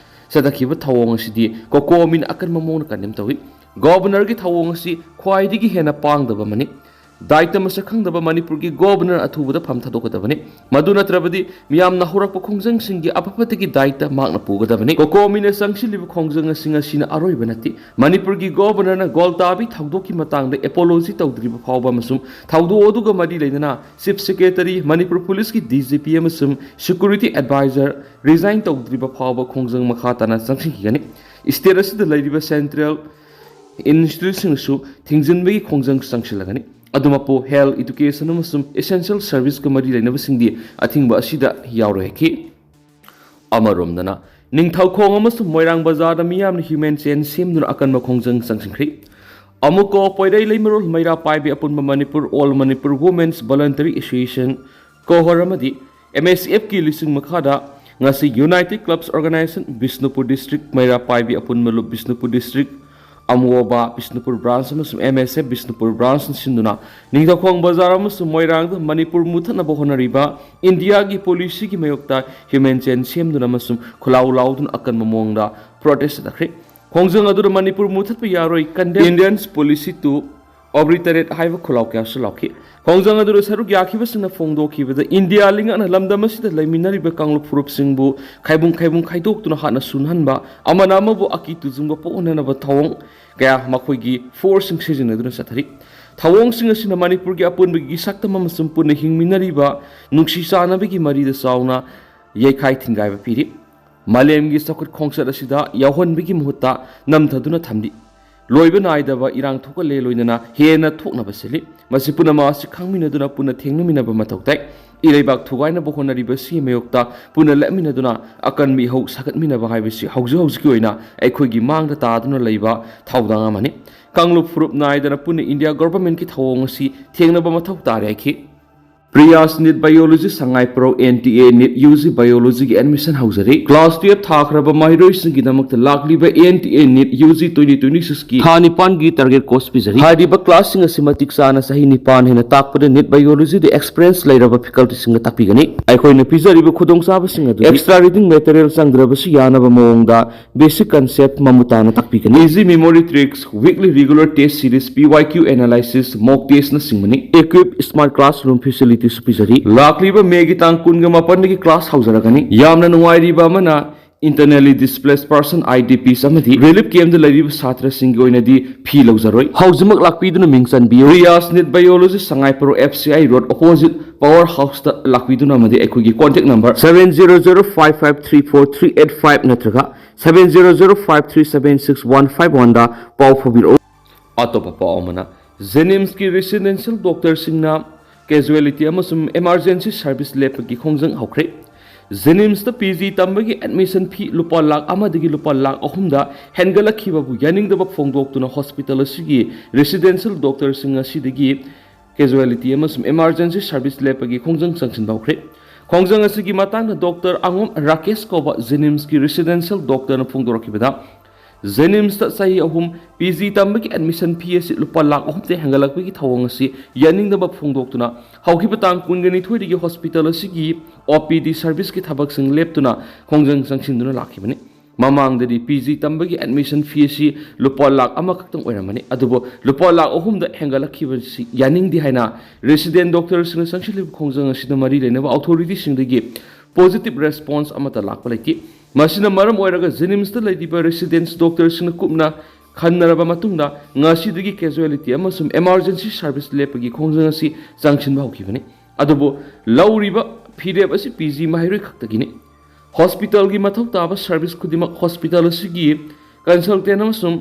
ꯆꯠꯊꯈꯤꯕ ꯊꯧꯑꯣꯡ ꯑꯁꯤꯗꯤ ꯀꯣꯀꯣꯃꯤꯅ ꯑꯀꯟꯕ ꯃꯑꯣꯡꯗ ꯀꯟꯗꯦꯝ ꯇꯧꯏ꯫ ꯒꯣꯕꯔꯅꯔꯒꯤ ꯊꯧꯑꯣꯡ ꯑꯁꯤ ꯈ꯭ꯋꯥꯏꯗꯒꯤ ꯍꯦꯟꯅ ꯄꯥꯡꯗꯕ ꯑꯃꯅꯤ꯫ ꯗꯥꯏꯇ ꯃꯁꯛ ꯈꯪꯗꯕ ꯃꯅꯤꯄꯨꯔꯒꯤ ꯒꯣꯕꯔꯅꯔ ꯑꯊꯨꯕꯗ ꯐꯝ ꯊꯥꯗꯣꯛꯀꯗꯕꯅꯤ꯫ ꯃꯗꯨ ꯅꯠꯇ꯭ꯔꯕꯗꯤ ꯃꯤꯌꯥꯝꯅ ꯍꯧꯔꯛꯄ ꯈꯣꯡꯖꯪꯁꯤꯡꯒꯤ ꯑꯐꯕꯗꯒꯤ ꯗꯥꯏꯇ ꯃꯍꯥꯛꯅ ꯄꯨꯒꯗꯕꯅꯤ꯫ ꯀꯣꯀꯣꯃꯤꯅ ꯆꯪꯁꯤꯜꯂꯤꯕ ꯈꯣꯡꯖꯪ ꯑꯁꯤ ꯉꯁꯤꯅ ꯑꯔꯣꯏꯕ ꯅꯠꯇꯦ꯫ ꯃꯅꯤꯄꯨꯔꯒꯤ ꯒꯣꯕꯔꯅꯔꯅ ꯒ꯭ꯋꯥꯜꯇꯥꯕꯤ ꯊꯧꯗꯣꯛꯀꯤ ꯃꯇꯥꯡꯗ ꯑꯦꯄꯣꯂꯣꯖꯤ ꯇꯧꯗ꯭ꯔꯤꯕ ꯐꯥꯎꯕ ꯑꯃꯁꯨꯡ ꯊꯧꯗꯣꯛ ꯑꯗꯨꯒ ꯃꯔꯤ ꯂꯩꯅꯅ ꯆꯤꯐ ꯁꯦꯀ꯭ꯔꯦꯇꯔꯤ, ꯃꯅꯤꯄꯨꯔ ꯄꯨꯂꯤꯁꯀꯤ ꯗꯤ ꯖꯤ ꯄꯤ ꯑꯃꯁꯨꯡ ꯁꯦꯀ꯭ꯌꯨꯔꯤꯇꯤ ꯑꯦꯗꯚꯥꯏꯖꯔ ꯔꯤꯖꯥꯏꯟ ꯇꯧꯗ꯭ꯔꯤꯕ ꯐꯥꯎꯕ ꯈꯣꯡꯖꯪ ꯃꯈꯥ ꯇꯥꯅ ꯆꯪꯁꯤꯟꯈꯤꯒꯅꯤ꯫ ꯁ꯭ꯇꯦꯠ ꯑꯁꯤꯗ ꯂꯩꯔꯤꯕ ꯁꯦꯟꯇ꯭ꯔꯦꯜ ꯏꯟꯁꯇꯤꯇ꯭ꯌꯨꯠꯁꯤꯡꯁꯨ ꯊꯤꯡꯖꯤꯟꯕꯒꯤ ꯈꯣꯡꯖꯪ ꯆꯪꯁꯤꯜꯂꯒꯅꯤ꯫ ꯑꯗꯨꯃꯛꯄꯨ ꯍꯦꯜꯊ, ꯏꯗꯨꯀꯦꯁꯟ ꯑꯃꯁꯨꯡ ꯑꯦꯁꯦꯟꯁꯤꯌꯦꯜ ꯁꯔꯚꯤꯁꯀ ꯃꯔꯤ ꯂꯩꯅꯕꯁꯤꯡꯗꯤ ꯑꯊꯤꯡꯕ ꯑꯁꯤꯗ ꯌꯥꯎꯔꯣꯏ ꯍꯥꯏꯈꯤ꯫ ꯑꯃꯔꯣꯝꯗꯅ, ꯅꯤꯡꯊꯧꯈꯣꯡ ꯑꯃꯁꯨꯡ ꯃꯣꯏꯔꯥꯡ ꯕꯖꯥꯔꯗ ꯃꯤꯌꯥꯝꯅ human chain ꯁꯦꯝꯗꯨꯅ ꯑꯀꯟꯕ ꯈꯣꯡꯖꯪ ꯆꯪꯁꯤꯟꯈ꯭ꯔꯤ꯫ ꯑꯃꯨꯛꯀꯣ, ꯄꯣꯏꯔꯩ, ꯂꯩꯃꯔꯣꯜ, ꯃꯩꯔꯥ ꯄꯥꯏꯕꯤ, ꯑꯄꯨꯟꯕ Manipur, All Manipur Women's Voluntary Association, ꯀꯣꯍꯣꯔ ꯑꯃꯗꯤ M S F ꯀꯤ ꯂꯨꯆꯤꯡ ꯃꯈꯥꯗ ꯉꯁꯤ United Clubs Organization, Bishnupur District, ꯃꯩꯔꯥ ꯄꯥꯏꯕꯤ, ꯑꯄꯨꯟꯕ ꯂꯨꯞ, ꯕꯤꯁꯅꯨꯄꯨꯔ District, ꯑꯃꯣꯕꯥ ꯕꯤꯁꯅꯨꯄꯨꯔ Branch ꯑꯃꯁꯨꯡ M S F ꯕꯤꯁꯅꯨꯄꯨꯔ Branchꯅ ꯁꯤꯟꯗꯨꯅ ꯅꯤꯡꯊꯧꯈꯣꯡ ꯕꯖꯥꯔ ꯑꯃꯁꯨꯡ ꯃꯣꯏꯔꯥꯡꯗ ꯃꯅꯤꯄꯨꯔ ꯃꯨꯊꯠꯅꯕ ꯍꯣꯠꯅꯔꯤꯕ ꯏꯟꯗꯤꯌꯥꯒꯤ policyꯒꯤ ꯃꯥꯌꯣꯛꯇ human chain ꯁꯦꯝꯗꯨꯅ ꯑꯃꯁꯨꯡ ꯈꯨꯂꯥꯎ ꯂꯥꯎꯗꯨꯅ ꯑꯀꯟꯕ ꯃꯑꯣꯡꯗ protest ꯆꯠꯊꯈ꯭ꯔꯦ꯫ ꯈꯣꯡꯖꯪ ꯑꯗꯨꯗ "ꯃꯅꯤꯄꯨꯔ ꯃꯨꯊꯠꯄ ꯌꯥꯔꯣꯏ, condemn Indians policy to ꯑꯣꯕ꯭ꯔꯤ ꯇꯔꯦꯠ" ꯍꯥꯏꯕ ꯈꯨꯂꯥꯎ ꯀꯌꯥꯁꯨ ꯂꯥꯎꯈꯤ꯫ ꯈꯣꯡꯖꯪ ꯑꯗꯨꯗ ꯁꯔꯨꯛ ꯌꯥꯈꯤꯕꯁꯤꯡꯅ ꯐꯣꯡꯗꯣꯛꯈꯤꯕꯗ, ꯏꯟꯗꯤꯌꯥ ꯂꯩꯉꯥꯛꯅ ꯂꯝꯗꯝ ꯑꯁꯤꯗ ꯂꯩꯃꯤꯟꯅꯔꯤꯕ ꯀꯥꯡꯂꯨꯞ ꯐꯨꯔꯨꯞꯁꯤꯡꯕꯨ ꯈꯥꯏꯕꯨꯡ ꯈꯥꯏꯕꯨꯡ ꯈꯥꯏꯗꯣꯛꯇꯨꯅ ꯍꯥꯠꯅ ꯁꯨꯅꯍꯟꯕ, ꯑꯃꯅ ꯑꯃꯕꯨ ꯑꯀꯤ ꯇꯨꯖꯨꯡꯕ ꯄꯣꯛꯍꯟꯅꯅꯕ ꯊꯧꯑꯣꯡ ꯀꯌꯥ ꯃꯈꯣꯏꯒꯤ forceꯁꯤꯡ ꯁꯤꯖꯤꯟꯅꯗꯨꯅ ꯆꯠꯊꯔꯤ꯫ ꯊꯧꯑꯣꯡꯁꯤꯡ ꯑꯁꯤꯅ ꯃꯅꯤꯄꯨꯔꯒꯤ ꯑꯄꯨꯟꯕꯒꯤ ꯁꯛꯇꯝ ꯑꯃꯁꯨꯡ ꯄꯨꯟꯅ ꯍꯤꯡꯃꯤꯟꯅꯔꯤꯕ ꯅꯨꯡꯁꯤ ꯆꯥꯟꯅꯕꯒꯤ ꯃꯔꯤꯗ ꯆꯥꯎꯅ ꯌꯩꯈꯥꯏ ꯊꯤꯟꯒꯥꯏꯕ ꯄꯤꯔꯤ꯫ ꯃꯥꯂꯦꯝꯒꯤ ꯆꯥꯎꯈꯠ ꯈꯣꯡꯆꯠ ꯑꯁꯤꯗ ꯌꯥꯎꯍꯟꯕꯒꯤ ꯃꯍꯨꯠꯇ ꯅꯝꯊꯗꯨꯅ ꯊꯝꯂꯤ꯫ ꯂꯣꯏꯕ ꯅꯥꯏꯗꯕ ꯏꯔꯥꯡ ꯊꯣꯛꯍꯜꯂꯦ, ꯂꯣꯏꯅꯅ ꯍꯦꯟꯅ ꯊꯣꯛꯅꯕ ꯁꯤꯜꯂꯤ꯫ ꯃꯁꯤ ꯄꯨꯝꯅꯃꯛ ꯑꯁꯤ ꯈꯪꯃꯤꯟꯅꯗꯨꯅ ꯄꯨꯟꯅ ꯊꯦꯡꯅꯃꯤꯟꯅꯕ ꯃꯊꯧ ꯇꯥꯏ꯫ ꯏꯔꯩꯕꯥꯛ ꯊꯨꯒꯥꯏꯅꯕ ꯍꯣꯠꯅꯔꯤꯕ ꯁꯤꯒꯤ ꯃꯥꯌꯣꯛꯇ ꯄꯨꯟꯅ ꯂꯦꯞꯃꯤꯟꯅꯗꯨꯅ ꯑꯀꯟꯕ ꯏꯍꯧ ꯁꯥꯒꯠꯃꯤꯟꯅꯕ ꯍꯥꯏꯕꯁꯤ ꯍꯧꯖꯤꯛ ꯍꯧꯖꯤꯛꯀꯤ ꯑꯣꯏꯅ ꯑꯩꯈꯣꯏꯒꯤ ꯃꯥꯡꯗ ꯇꯥꯗꯨꯅ ꯂꯩꯕ ꯊꯧꯗꯥꯡ ꯑꯃꯅꯤ꯫ ꯀꯥꯡꯂꯨꯞ ꯐꯨꯔꯨꯞ ꯅꯥꯏꯗꯅ ꯄꯨꯟꯅ ꯏꯟꯗꯤꯌꯥ ꯒꯣꯚꯔꯟꯃꯦꯟꯠꯀꯤ ꯊꯧꯑꯣꯡ ꯑꯁꯤ ꯊꯦꯡꯅꯕ ꯃꯊꯧ ꯇꯥꯔꯦ ꯍꯥꯏꯈꯤ꯫ ꯄ꯭ꯔꯤꯌꯥꯁ NEET Biology ꯁꯉꯥꯏꯄ꯭ꯔꯧ, N T A NEET U G Biologyꯒꯤ admission ꯍꯧꯖꯔꯤ꯫ Class twelve ꯊꯥꯈ꯭ꯔꯕ ꯃꯍꯩꯔꯣꯏꯁꯤꯡꯒꯤꯗꯃꯛꯇ ꯂꯥꯛꯂꯤꯕ N T A NEET U G twenty twenty sixꯀꯤ ꯊꯥ ꯅꯤꯄꯥꯟꯒꯤ target course ꯄꯤꯖꯔꯤ꯫ ꯍꯥꯏꯔꯤꯕ classꯁꯤꯡ ꯑꯁꯤ ꯃꯇꯤꯛ ꯆꯥꯅ ꯆꯍꯤ ꯅꯤꯄꯥꯟ ꯍꯦꯟꯅ ꯇꯥꯛꯄꯗ NEET Biologyꯗ experience ꯂꯩꯔꯕ facultyꯁꯤꯡꯅ ꯇꯥꯛꯄꯤꯒꯅꯤ꯫ ꯑꯩꯈꯣꯏꯅ ꯄꯤꯖꯔꯤꯕ ꯈꯨꯗꯣꯡꯆꯥꯕꯁꯤꯡ ꯑꯗꯨꯗꯤ extra reading material ꯆꯪꯗ꯭ꯔꯕꯁꯨ ꯌꯥꯅꯕ ꯃꯑꯣꯡꯗ basic concept ꯃꯃꯨꯠ ꯇꯥꯅ ꯇꯥꯛꯄꯤꯒꯅꯤ꯫ Easy memory tricks, weekly regular test series, P Y Q analysis, mock testꯅꯆꯤꯡꯕꯅꯤ꯫ Equip smart classroom facilitiesꯁꯨ ꯄꯤꯖꯔꯤ꯫ ꯂꯥꯛꯂꯤꯕ Mayꯒꯤ ꯇꯥꯡ ꯀꯨꯟꯒ ꯃꯥꯄꯟꯗꯒꯤ class ꯍꯧꯖꯔꯒꯅꯤ꯫ ꯌꯥꯝꯅ ꯅꯨꯡꯉꯥꯏꯔꯤꯕ ꯑꯃꯅ, internally displaced person, I D Ps ꯑꯃꯗꯤ relief campꯇ ꯂꯩꯔꯤꯕ ꯁꯥꯇ꯭ꯔꯁꯤꯡꯒꯤ ꯑꯣꯏꯅꯗꯤ fee ꯂꯧꯖꯔꯣꯏ꯫ ꯍꯧꯖꯤꯛꯃꯛ ꯂꯥꯛꯄꯤꯗꯨꯅ ꯃꯤꯡ ꯆꯟꯕꯤꯌꯨ꯫ Priyas NEET Biology, ꯁꯉꯥꯏꯄ꯭ꯔꯧ, F C I Road, opposite Power Houseꯇ ꯂꯥꯛꯄꯤꯗꯨꯅ ꯑꯃꯗꯤ ꯑꯩꯈꯣꯏꯒꯤ contact number seven zero zero five five three four three eight five ꯅꯠꯇ꯭ꯔꯒ seven zero zero five three seven six one five oneꯗ ꯄꯥꯎ ꯐꯥꯎꯕꯤꯔꯛꯎ꯫ ꯑꯇꯣꯞꯄ ꯄꯥꯎ ꯑꯃꯅ, JNIMSꯀꯤ residential doctorꯁꯤꯡꯅ casualty ꯑꯃꯁꯨꯡ emergency service ꯂꯦꯞꯄꯒꯤ ꯈꯣꯡꯖꯪ ꯍꯧꯈ꯭ꯔꯦ꯫ ꯖꯦꯅꯤꯝꯁꯇ ꯄꯤ ꯖꯤ ꯇꯝꯕꯒꯤ ꯑꯦꯗꯃꯤꯁꯟ ꯐꯤ ꯂꯨꯄꯥ ꯂꯥꯈ ꯑꯃꯗꯒꯤ ꯂꯨꯄꯥ ꯂꯥꯈ ꯑꯍꯨꯝꯗ ꯍꯦꯟꯒꯠꯂꯛꯈꯤꯕꯕꯨ ꯌꯥꯅꯤꯡꯗꯕ ꯐꯣꯡꯗꯣꯛꯇꯨꯅ ꯍꯣꯁꯄꯤꯇꯥꯜ ꯑꯁꯤꯒꯤ ꯔꯦꯁꯤꯗꯦꯟꯁꯤꯌꯦꯜ ꯗꯣꯛꯇꯔꯁꯤꯡ ꯑꯁꯤꯗꯒꯤ ꯀꯦꯖꯨꯋꯦꯂꯤꯇꯤ ꯑꯃꯁꯨꯡ ꯏꯃꯥꯔꯖꯦꯟꯁꯤ ꯁꯔꯚꯤꯁ ꯂꯦꯞꯄꯒꯤ ꯈꯣꯡꯖꯪ ꯆꯪꯁꯤꯟꯕ ꯍꯧꯈ꯭ꯔꯦ꯫ ꯈꯣꯡꯖꯪ ꯑꯁꯤꯒꯤ ꯃꯇꯥꯡꯗ ꯗꯣꯛꯇꯔ ꯑꯉꯣꯝ ꯔꯥꯀꯦꯁ ꯀꯧꯕ ꯖꯦꯅꯤꯝꯁꯀꯤ ꯔꯦꯁꯤꯗꯦꯟꯁꯤꯌꯦꯜ ꯗꯣꯛꯇꯔꯅ ꯐꯣꯡꯗꯣꯔꯛꯈꯤꯕꯗ, ꯖꯦꯅꯤꯝꯁꯇ ꯆꯍꯤ ꯑꯍꯨꯝ ꯄꯤ ꯖꯤ ꯇꯝꯕꯒꯤ ꯑꯦꯗꯃꯤꯁꯟ ꯐꯤ ꯑꯁꯤ ꯂꯨꯄꯥ ꯂꯥꯈ ꯑꯍꯨꯝꯗ ꯍꯦꯟꯒꯠꯂꯛꯄꯒꯤ ꯊꯧꯑꯣꯡ ꯑꯁꯤ ꯌꯥꯅꯤꯡꯗꯕ ꯐꯣꯡꯗꯣꯛꯇꯨꯅ ꯍꯧꯈꯤꯕ ꯇꯥꯡ ꯀꯨꯟꯒ ꯅꯤꯊꯣꯏꯗꯒꯤ ꯍꯣꯁꯄꯤꯇꯥꯜ ꯑꯁꯤꯒꯤ ꯑꯣ ꯄꯤ ꯗꯤ ꯁꯔꯚꯤꯁꯀꯤ ꯊꯕꯛꯁꯤꯡ ꯂꯦꯞꯇꯨꯅ ꯈꯣꯡꯖꯪ ꯆꯪꯁꯤꯟꯗꯨꯅ ꯂꯥꯛꯈꯤꯕꯅꯤ꯫ ꯃꯃꯥꯡꯗꯗꯤ ꯄꯤ ꯖꯤ ꯇꯝꯕꯒꯤ ꯑꯦꯗꯃꯤꯁꯟ ꯐꯤ ꯑꯁꯤ ꯂꯨꯄꯥ ꯂꯥꯈ ꯑꯃꯈꯛꯇꯪ ꯑꯣꯏꯔꯝꯕꯅꯤ, ꯑꯗꯨꯕꯨ ꯂꯨꯄꯥ ꯂꯥꯈ ꯑꯍꯨꯝꯗ ꯍꯦꯟꯒꯠꯂꯛꯈꯤꯕꯁꯤ ꯌꯥꯅꯤꯡꯗꯦ ꯍꯥꯏꯅ ꯔꯦꯁꯤꯗꯦꯟ ꯗꯣꯛꯇꯔꯁꯤꯡꯅ ꯆꯪꯁꯤꯜꯂꯤꯕ ꯈꯣꯡꯖꯪ ꯑꯁꯤꯗ ꯃꯔꯤ ꯂꯩꯅꯕ ꯑꯣꯊꯣꯔꯤꯇꯤꯁꯤꯡꯗꯒꯤ ꯄꯣꯖꯤꯇꯤꯚ ꯔꯦꯁꯄꯣꯟꯁ ꯑꯃꯠꯇ ꯂꯥꯛꯄ ꯂꯩꯇꯦ꯫ ꯃꯁꯤꯅ ꯃꯔꯝ ꯑꯣꯏꯔꯒ ꯖꯦꯅꯤꯝꯁꯇ ꯂꯩꯔꯤꯕ ꯔꯦꯁꯤꯗꯦꯟꯁ ꯗꯣꯛꯇꯔꯁꯤꯡꯅ ꯀꯨꯞꯅ ꯈꯟꯅꯔꯕ ꯃꯇꯨꯡꯗ ꯉꯁꯤꯗꯒꯤ ꯀꯦꯖꯨꯋꯦꯂꯤꯇꯤ ꯑꯃꯁꯨꯡ ꯏꯃꯥꯔꯖꯦꯟꯁꯤ ꯁꯔꯚꯤꯁ ꯂꯦꯞꯄꯒꯤ ꯈꯣꯡꯖꯪ ꯑꯁꯤ ꯆꯪꯁꯤꯟꯕ ꯍꯧꯈꯤꯕꯅꯤ꯫ ꯑꯗꯨꯕꯨ ꯂꯧꯔꯤꯕ ꯐꯤꯔꯦꯞ ꯑꯁꯤ ꯄꯤ ꯖꯤ ꯃꯍꯩꯔꯣꯏ ꯈꯛꯇꯒꯤꯅꯤ꯫ ꯍꯣꯁꯄꯤꯇꯥꯜꯒꯤ ꯃꯊꯧ ꯇꯥꯕ ꯁꯔꯚꯤꯁ ꯈꯨꯗꯤꯡꯃꯛ ꯍꯣꯁꯄꯤꯇꯥꯜ ꯑꯁꯤꯒꯤ ꯀꯟꯁꯜꯇꯦꯟ ꯑꯃꯁꯨꯡ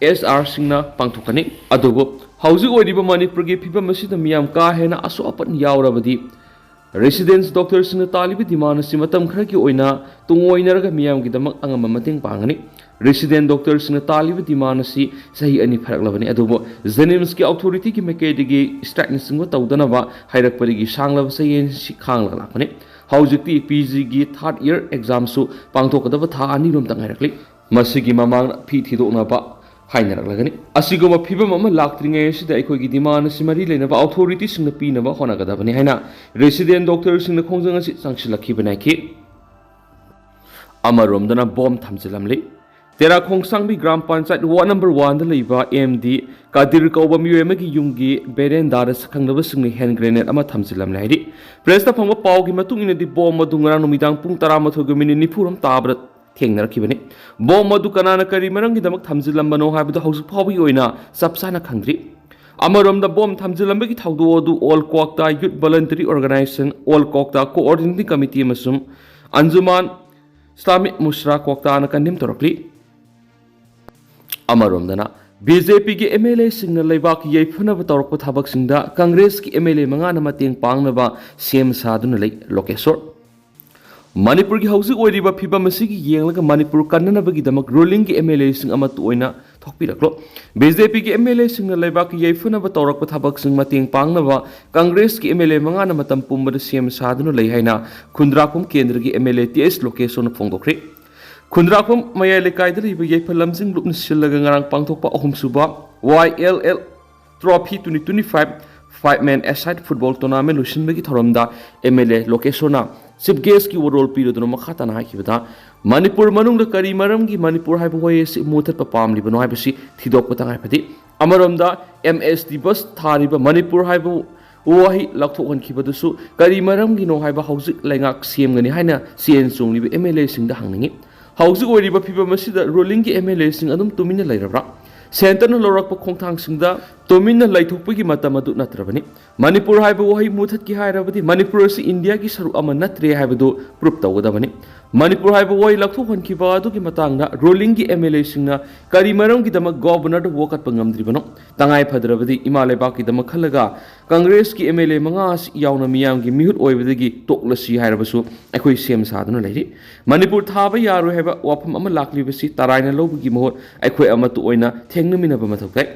ꯑꯦꯆ ꯑꯥꯔꯁꯤꯡꯅ ꯄꯥꯡꯊꯣꯛꯀꯅꯤ꯫ ꯑꯗꯨꯕꯨ ꯍꯧꯖꯤꯛ ꯑꯣꯏꯔꯤꯕ ꯃꯅꯤꯄꯨꯔꯒꯤ ꯐꯤꯕꯝ ꯑꯁꯤꯗ ꯃꯤꯌꯥꯝ ꯀꯥ ꯍꯦꯟꯅ ꯑꯁꯣꯛ ꯑꯄꯟ ꯌꯥꯎꯔꯕꯗꯤ, ꯔꯦꯁꯤꯗꯦꯟꯁ ꯗꯣꯛꯇꯔꯁꯤꯡꯅ ꯇꯥꯜꯂꯤꯕ ꯗꯤꯃꯥꯟ ꯑꯁꯤ ꯃꯇꯝ ꯈꯔꯒꯤ ꯑꯣꯏꯅ ꯇꯨꯡꯑꯣꯏꯅꯔꯒ ꯃꯤꯌꯥꯝꯒꯤꯗꯃꯛ ꯑꯉꯝꯕ ꯃꯇꯦꯡ ꯄꯥꯡꯒꯅꯤ꯫ ꯔꯦꯁꯤꯗꯦꯟ ꯗꯣꯛꯇꯔꯁꯤꯡꯅ ꯇꯥꯜꯂꯤꯕ ꯗꯤꯃꯥꯟ ꯑꯁꯤ ꯆꯍꯤ ꯑꯅꯤ ꯐꯥꯔꯛꯂꯕꯅꯤ, ꯑꯗꯨꯕꯨ ꯖꯦꯅꯤꯝꯁꯀꯤ ꯑꯣꯊꯣꯔꯤꯇꯤꯒꯤ ꯃꯥꯏꯀꯩꯗꯒꯤ ꯁ꯭ꯇ꯭ꯔꯥꯏꯛꯅꯆꯤꯡꯕ ꯇꯧꯗꯅꯕ ꯍꯥꯏꯔꯛꯄꯗꯒꯤ ꯁꯥꯡꯂꯕ ꯆꯌꯦꯜ ꯑꯁꯤ ꯈꯥꯡꯂꯒ ꯂꯥꯛꯄꯅꯤ꯫ ꯍꯧꯖꯤꯛꯇꯤ ꯄꯤ ꯖꯤꯒꯤ ꯊꯥꯔꯗ ꯏꯌꯔ ꯑꯦꯛꯖꯥꯝꯁꯨ ꯄꯥꯡꯊꯣꯛꯀꯗꯕ ꯊꯥ ꯑꯅꯤꯔꯣꯝꯇ ꯉꯥꯏꯔꯛꯂꯤ꯫ ꯃꯁꯤꯒꯤ ꯃꯃꯥꯡꯗ ꯐꯤ ꯊꯤꯗꯣꯛꯅꯕ ꯍꯥꯏꯅꯔꯛꯂꯒꯅꯤ꯫ ꯑꯁꯤꯒꯨꯝꯕ ꯐꯤꯕꯝ ꯑꯃ ꯂꯥꯛꯇ꯭ꯔꯤꯉꯩ ꯑꯁꯤꯗ ꯑꯩꯈꯣꯏꯒꯤ ꯗꯤꯃꯥꯟ ꯑꯁꯤ ꯃꯔꯤ ꯂꯩꯅꯕ ꯑꯣꯊꯣꯔꯤꯇꯤꯁꯤꯡꯗ ꯄꯤꯅꯕ ꯍꯣꯠꯅꯒꯗꯕꯅꯤ ꯍꯥꯏꯅ ꯔꯦꯁꯤꯗꯦꯟ ꯗꯣꯛꯇꯔꯁꯤꯡꯅ ꯈꯣꯡꯖꯪ ꯑꯁꯤ ꯆꯪꯁꯤꯜꯂꯛꯈꯤꯕꯅꯤ ꯍꯥꯏꯈꯤ꯫ ꯑꯃꯔꯣꯝꯗꯅ ꯕꯣꯝ ꯊꯝꯖꯤꯜꯂꯝꯂꯤ꯫ ꯇꯦꯔꯥ ꯈꯣꯡꯁꯥꯡꯕꯤ ꯒ꯭ꯔꯥꯝ ꯄꯟꯆꯥꯌꯠ ꯋꯥꯔꯗ ꯅꯝꯕꯔ ꯋꯥꯟꯗ ꯂꯩꯕ ꯑꯦꯝ ꯗꯤ ꯀꯥꯗꯤꯔ ꯀꯧꯕ ꯃꯤꯑꯣꯏ ꯑꯃꯒꯤ ꯌꯨꯝꯒꯤ ꯕꯦꯔꯦꯟꯗꯥꯗ ꯁꯛꯈꯪꯗꯕꯁꯤꯡꯅ ꯍꯦꯟ ꯒ꯭ꯔꯦꯅꯦꯗ ꯑꯃ ꯊꯝꯖꯤꯜꯂꯝꯂꯦ ꯍꯥꯏꯔꯤ꯫ ꯄ꯭ꯔꯦꯁꯇ ꯐꯪꯕ ꯄꯥꯎꯒꯤ ꯃꯇꯨꯡ ꯏꯟꯅꯗꯤ ꯕꯣꯝ ꯑꯗꯨ ꯉꯔꯥꯡ ꯅꯨꯃꯤꯗꯥꯡ ꯄꯨꯡ ꯇꯔꯥꯃꯥꯊꯣꯏꯒ ꯃꯤꯅꯤꯠ ꯅꯤꯐꯨꯔꯣꯝ ꯇꯥꯕꯗ ꯊꯦꯡꯅꯔꯛꯈꯤꯕꯅꯤ꯫ ꯕꯣꯝ ꯑꯗꯨ ꯀꯅꯥꯅ ꯀꯔꯤ ꯃꯔꯝꯒꯤꯗꯃꯛ ꯊꯝꯖꯤꯜꯂꯝꯕꯅꯣ ꯍꯥꯏꯕꯗꯨ ꯍꯧꯖꯤꯛ ꯐꯥꯎꯕꯒꯤ ꯑꯣꯏꯅ ꯆꯞ ꯆꯥꯅ ꯈꯪꯗ꯭ꯔꯤ꯫ ꯑꯃꯔꯣꯝꯗ ꯕꯣꯝ ꯊꯝꯖꯤꯜꯂꯝꯕꯒꯤ ꯊꯧꯗꯣꯛ ꯑꯗꯨ ꯑꯣꯜ ꯀ꯭ꯋꯥꯛꯇꯥ ꯌꯨꯠ ꯚꯣꯂꯟꯇꯔꯤ ꯑꯣꯔꯒꯅꯥꯏꯖꯦꯁꯟ, ꯑꯣꯜ ꯀ꯭ꯋꯥꯛꯇꯥ ꯀꯣꯑꯣꯔꯗꯤꯅꯦꯇꯤꯡ ꯀꯃꯤꯇꯤ ꯑꯃꯁꯨꯡ ꯑꯟꯖꯨꯃꯥꯟ ꯏꯁꯂꯥꯃꯤꯛ ꯃꯨꯁꯔꯥ ꯀ꯭ꯋꯥꯛꯇꯥꯅ ꯀꯟꯗꯦꯝ ꯇꯧꯔꯛꯂꯤ꯫ ꯑꯃꯔꯣꯝꯗꯅ ꯕꯤ ꯖꯦ ꯄꯤꯒꯤ ꯑꯦꯝ ꯑꯦꯜ ꯑꯦꯁꯤꯡꯅ ꯂꯩꯕꯥꯛꯀꯤ ꯌꯥꯏꯐꯅꯕ ꯇꯧꯔꯛꯄ ꯊꯕꯛꯁꯤꯡꯗ ꯀꯪꯒ꯭ꯔꯦꯁꯀꯤ ꯑꯦꯝ ꯑꯦꯜ ꯑꯦ ꯃꯉꯥꯅ ꯃꯇꯦꯡ ꯄꯥꯡꯅꯕ ꯁꯦꯝ ꯁꯥꯗꯨꯅ ꯂꯩ꯫ ꯂꯣꯀꯦꯁꯣꯔ꯫ ꯃꯅꯤꯄꯨꯔꯒꯤ ꯍꯧꯖꯤꯛ ꯑꯣꯏꯔꯤꯕ ꯐꯤꯕꯝ ꯑꯁꯤꯒꯤ ꯌꯦꯡꯂꯒ ꯃꯅꯤꯄꯨꯔ ꯀꯟꯅꯅꯕꯒꯤꯗꯃꯛ ꯔꯨꯂꯤꯡꯒꯤ ꯑꯦꯝ ꯑꯦꯜ ꯑꯦꯁꯤꯡ ꯑꯃꯠꯇ ꯑꯣꯏꯅ ꯊꯣꯛꯄꯤꯔꯛꯂꯣ꯫ ꯕꯤ ꯖꯦ ꯄꯤꯒꯤ ꯑꯦꯝ ꯑꯦꯜ ꯑꯦꯁꯤꯡꯅ ꯂꯩꯕꯥꯛꯀꯤ ꯌꯥꯏꯐꯅꯕ ꯇꯧꯔꯛꯄ ꯊꯕꯛꯁꯤꯡ ꯃꯇꯦꯡ ꯄꯥꯡꯅꯕ ꯀꯪꯒ꯭ꯔꯦꯁꯀꯤ ꯑꯦꯝ ꯑꯦꯜ ꯑꯦ ꯃꯉꯥꯅ ꯃꯇꯝ ꯄꯨꯝꯕꯗ ꯁꯦꯝ ꯁꯥꯗꯨꯅ ꯂꯩ ꯍꯥꯏꯅ ꯈꯨꯟꯗ꯭ꯔꯥꯛꯄꯝ ꯀꯦꯟꯗ꯭ꯔꯒꯤ ꯑꯦꯝ ꯑꯦꯜ ꯑꯦ ꯇꯤ ꯑꯦꯁ ꯂꯣꯀꯦꯁꯣꯔꯅ ꯐꯣꯡꯗꯣꯛꯈ꯭ꯔꯦ꯫ ꯈꯨꯟꯗ꯭ꯔꯥꯛꯄꯝ ꯃꯌꯥꯏ ꯂꯩꯀꯥꯏꯗ ꯂꯩꯕ ꯌꯥꯏꯐ ꯂꯝꯖꯤꯡ ꯂꯨꯞꯅ ꯁꯤꯜꯂꯒ ꯉꯔꯥꯡ ꯄꯥꯡꯊꯣꯛꯄ ꯑꯍꯨꯝꯁꯨꯕ Y L L Trophy twenty twenty-five five man aside football tournament ꯂꯣꯏꯁꯤꯟꯕꯒꯤ ꯊꯧꯔꯝꯗ ꯑꯦꯝ ꯑꯦꯜ ꯑꯦ ꯂꯣꯀꯦꯁꯣꯔꯅ ꯆꯤꯐ ꯒꯦꯁꯀꯤ ꯋꯥꯔꯣꯜ ꯄꯤꯔꯗꯨꯅ ꯃꯈꯥ ꯇꯥꯅ ꯍꯥꯏꯈꯤꯕꯗ, ꯃꯅꯤꯄꯨꯔ ꯃꯅꯨꯡꯗ ꯀꯔꯤ ꯃꯔꯝꯒꯤ ꯃꯅꯤꯄꯨꯔ ꯍꯥꯏꯕ ꯋꯥꯍꯩ ꯑꯁꯤ ꯃꯨꯊꯠꯄ ꯄꯥꯝꯂꯤꯕꯅꯣ ꯍꯥꯏꯕꯁꯤ ꯊꯤꯗꯣꯛꯄ ꯇꯉꯥꯏ ꯐꯗꯦ꯫ ꯑꯃꯔꯣꯝꯗ, ꯑꯦꯝ ꯑꯦꯁ ꯇꯤ ꯕꯁ ꯊꯥꯔꯤꯕ ꯃꯅꯤꯄꯨꯔ ꯍꯥꯏꯕ ꯋꯥꯍꯩ ꯂꯧꯊꯣꯛꯍꯟꯈꯤꯕꯗꯨꯁꯨ ꯀꯔꯤ ꯃꯔꯝꯒꯤꯅꯣ ꯍꯥꯏꯕ ꯍꯧꯖꯤꯛ ꯂꯩꯉꯥꯛ ꯁꯦꯝꯒꯅꯤ ꯍꯥꯏꯅ ꯆꯦꯟ ꯆꯣꯡꯂꯤꯕ ꯑꯦꯝ ꯑꯦꯜ ꯑꯦꯁꯤꯡꯗ ꯍꯪꯅꯤꯡꯏ꯫ ꯍꯧꯖꯤꯛ ꯑꯣꯏꯔꯤꯕ ꯐꯤꯕꯝ ꯑꯁꯤꯗ ꯔꯨꯂꯤꯡꯒꯤ ꯑꯦꯝ ꯑꯦꯜ ꯑꯦꯁꯤꯡ ꯑꯗꯨꯝ ꯇꯨꯃꯤꯟꯅ ꯂꯩꯔꯕ꯭ꯔꯥ? ꯁꯦꯟꯇꯔꯅ ꯂꯧꯔꯛꯄ ꯈꯣꯡꯊꯥꯡꯁꯤꯡꯗ ꯇꯨꯃꯤꯟꯅ ꯂꯩꯊꯣꯛꯄꯒꯤ ꯃꯇꯝ ꯑꯗꯨ ꯅꯠꯇ꯭ꯔꯕꯅꯤ꯫ ꯃꯅꯤꯄꯨꯔ ꯍꯥꯏꯕ ꯋꯥꯍꯩ ꯃꯨꯊꯠꯀꯦ ꯍꯥꯏꯔꯕꯗꯤ ꯃꯅꯤꯄꯨꯔ ꯑꯁꯤ ꯏꯟꯗꯤꯌꯥꯒꯤ ꯁꯔꯨꯛ ꯑꯃ ꯅꯠꯇ꯭ꯔꯦ ꯍꯥꯏꯕꯗꯨ ꯄ꯭ꯔꯨꯞ ꯇꯧꯒꯗꯕꯅꯤ꯫ ꯃꯅꯤꯄꯨꯔ ꯍꯥꯏꯕ ꯋꯥꯍꯩ ꯂꯧꯊꯣꯛꯍꯟꯈꯤꯕ ꯑꯗꯨꯒꯤ ꯃꯇꯥꯡꯗ ꯔꯨꯂꯤꯡꯒꯤ ꯑꯦꯝ ꯑꯦꯜ ꯑꯦꯁꯤꯡꯅ ꯀꯔꯤ ꯃꯔꯝꯒꯤꯗꯃꯛ ꯒꯣꯕꯔꯅꯔꯗ ꯋꯥꯀꯠꯄ ꯉꯝꯗ꯭ꯔꯤꯕꯅꯣ? ꯇꯉꯥꯏ ꯐꯗ꯭ꯔꯕꯗꯤ ꯏꯃꯥ ꯂꯩꯕꯥꯛꯀꯤꯗꯃꯛ ꯈꯜꯂꯒ ꯀꯪꯒ꯭ꯔꯦꯁꯀꯤ ꯑꯦꯝ ꯑꯦꯜ ꯑꯦ ꯃꯉꯥ ꯑꯁꯤ ꯌꯥꯎꯅ ꯃꯤꯌꯥꯝꯒꯤ ꯃꯤꯍꯨꯠ ꯑꯣꯏꯕꯗꯒꯤ ꯇꯣꯛꯂꯁꯤ ꯍꯥꯏꯔꯕꯁꯨ ꯑꯩꯈꯣꯏ ꯁꯦꯝ ꯁꯥꯗꯨꯅ ꯂꯩꯔꯤ꯫ ꯃꯅꯤꯄꯨꯔ ꯊꯥꯕ ꯌꯥꯔꯣꯏ ꯍꯥꯏꯕ ꯋꯥꯐꯝ ꯑꯃ ꯂꯥꯛꯂꯤꯕꯁꯤ ꯇꯔꯥꯏꯅ ꯂꯧꯕꯒꯤ ꯃꯍꯨꯠ ꯑꯩꯈꯣꯏ ꯑꯃꯠꯇ ꯑꯣꯏꯅ ꯊꯦꯡꯅꯃꯤꯟꯅꯕ ꯃꯊꯧ ꯇꯥꯏ꯫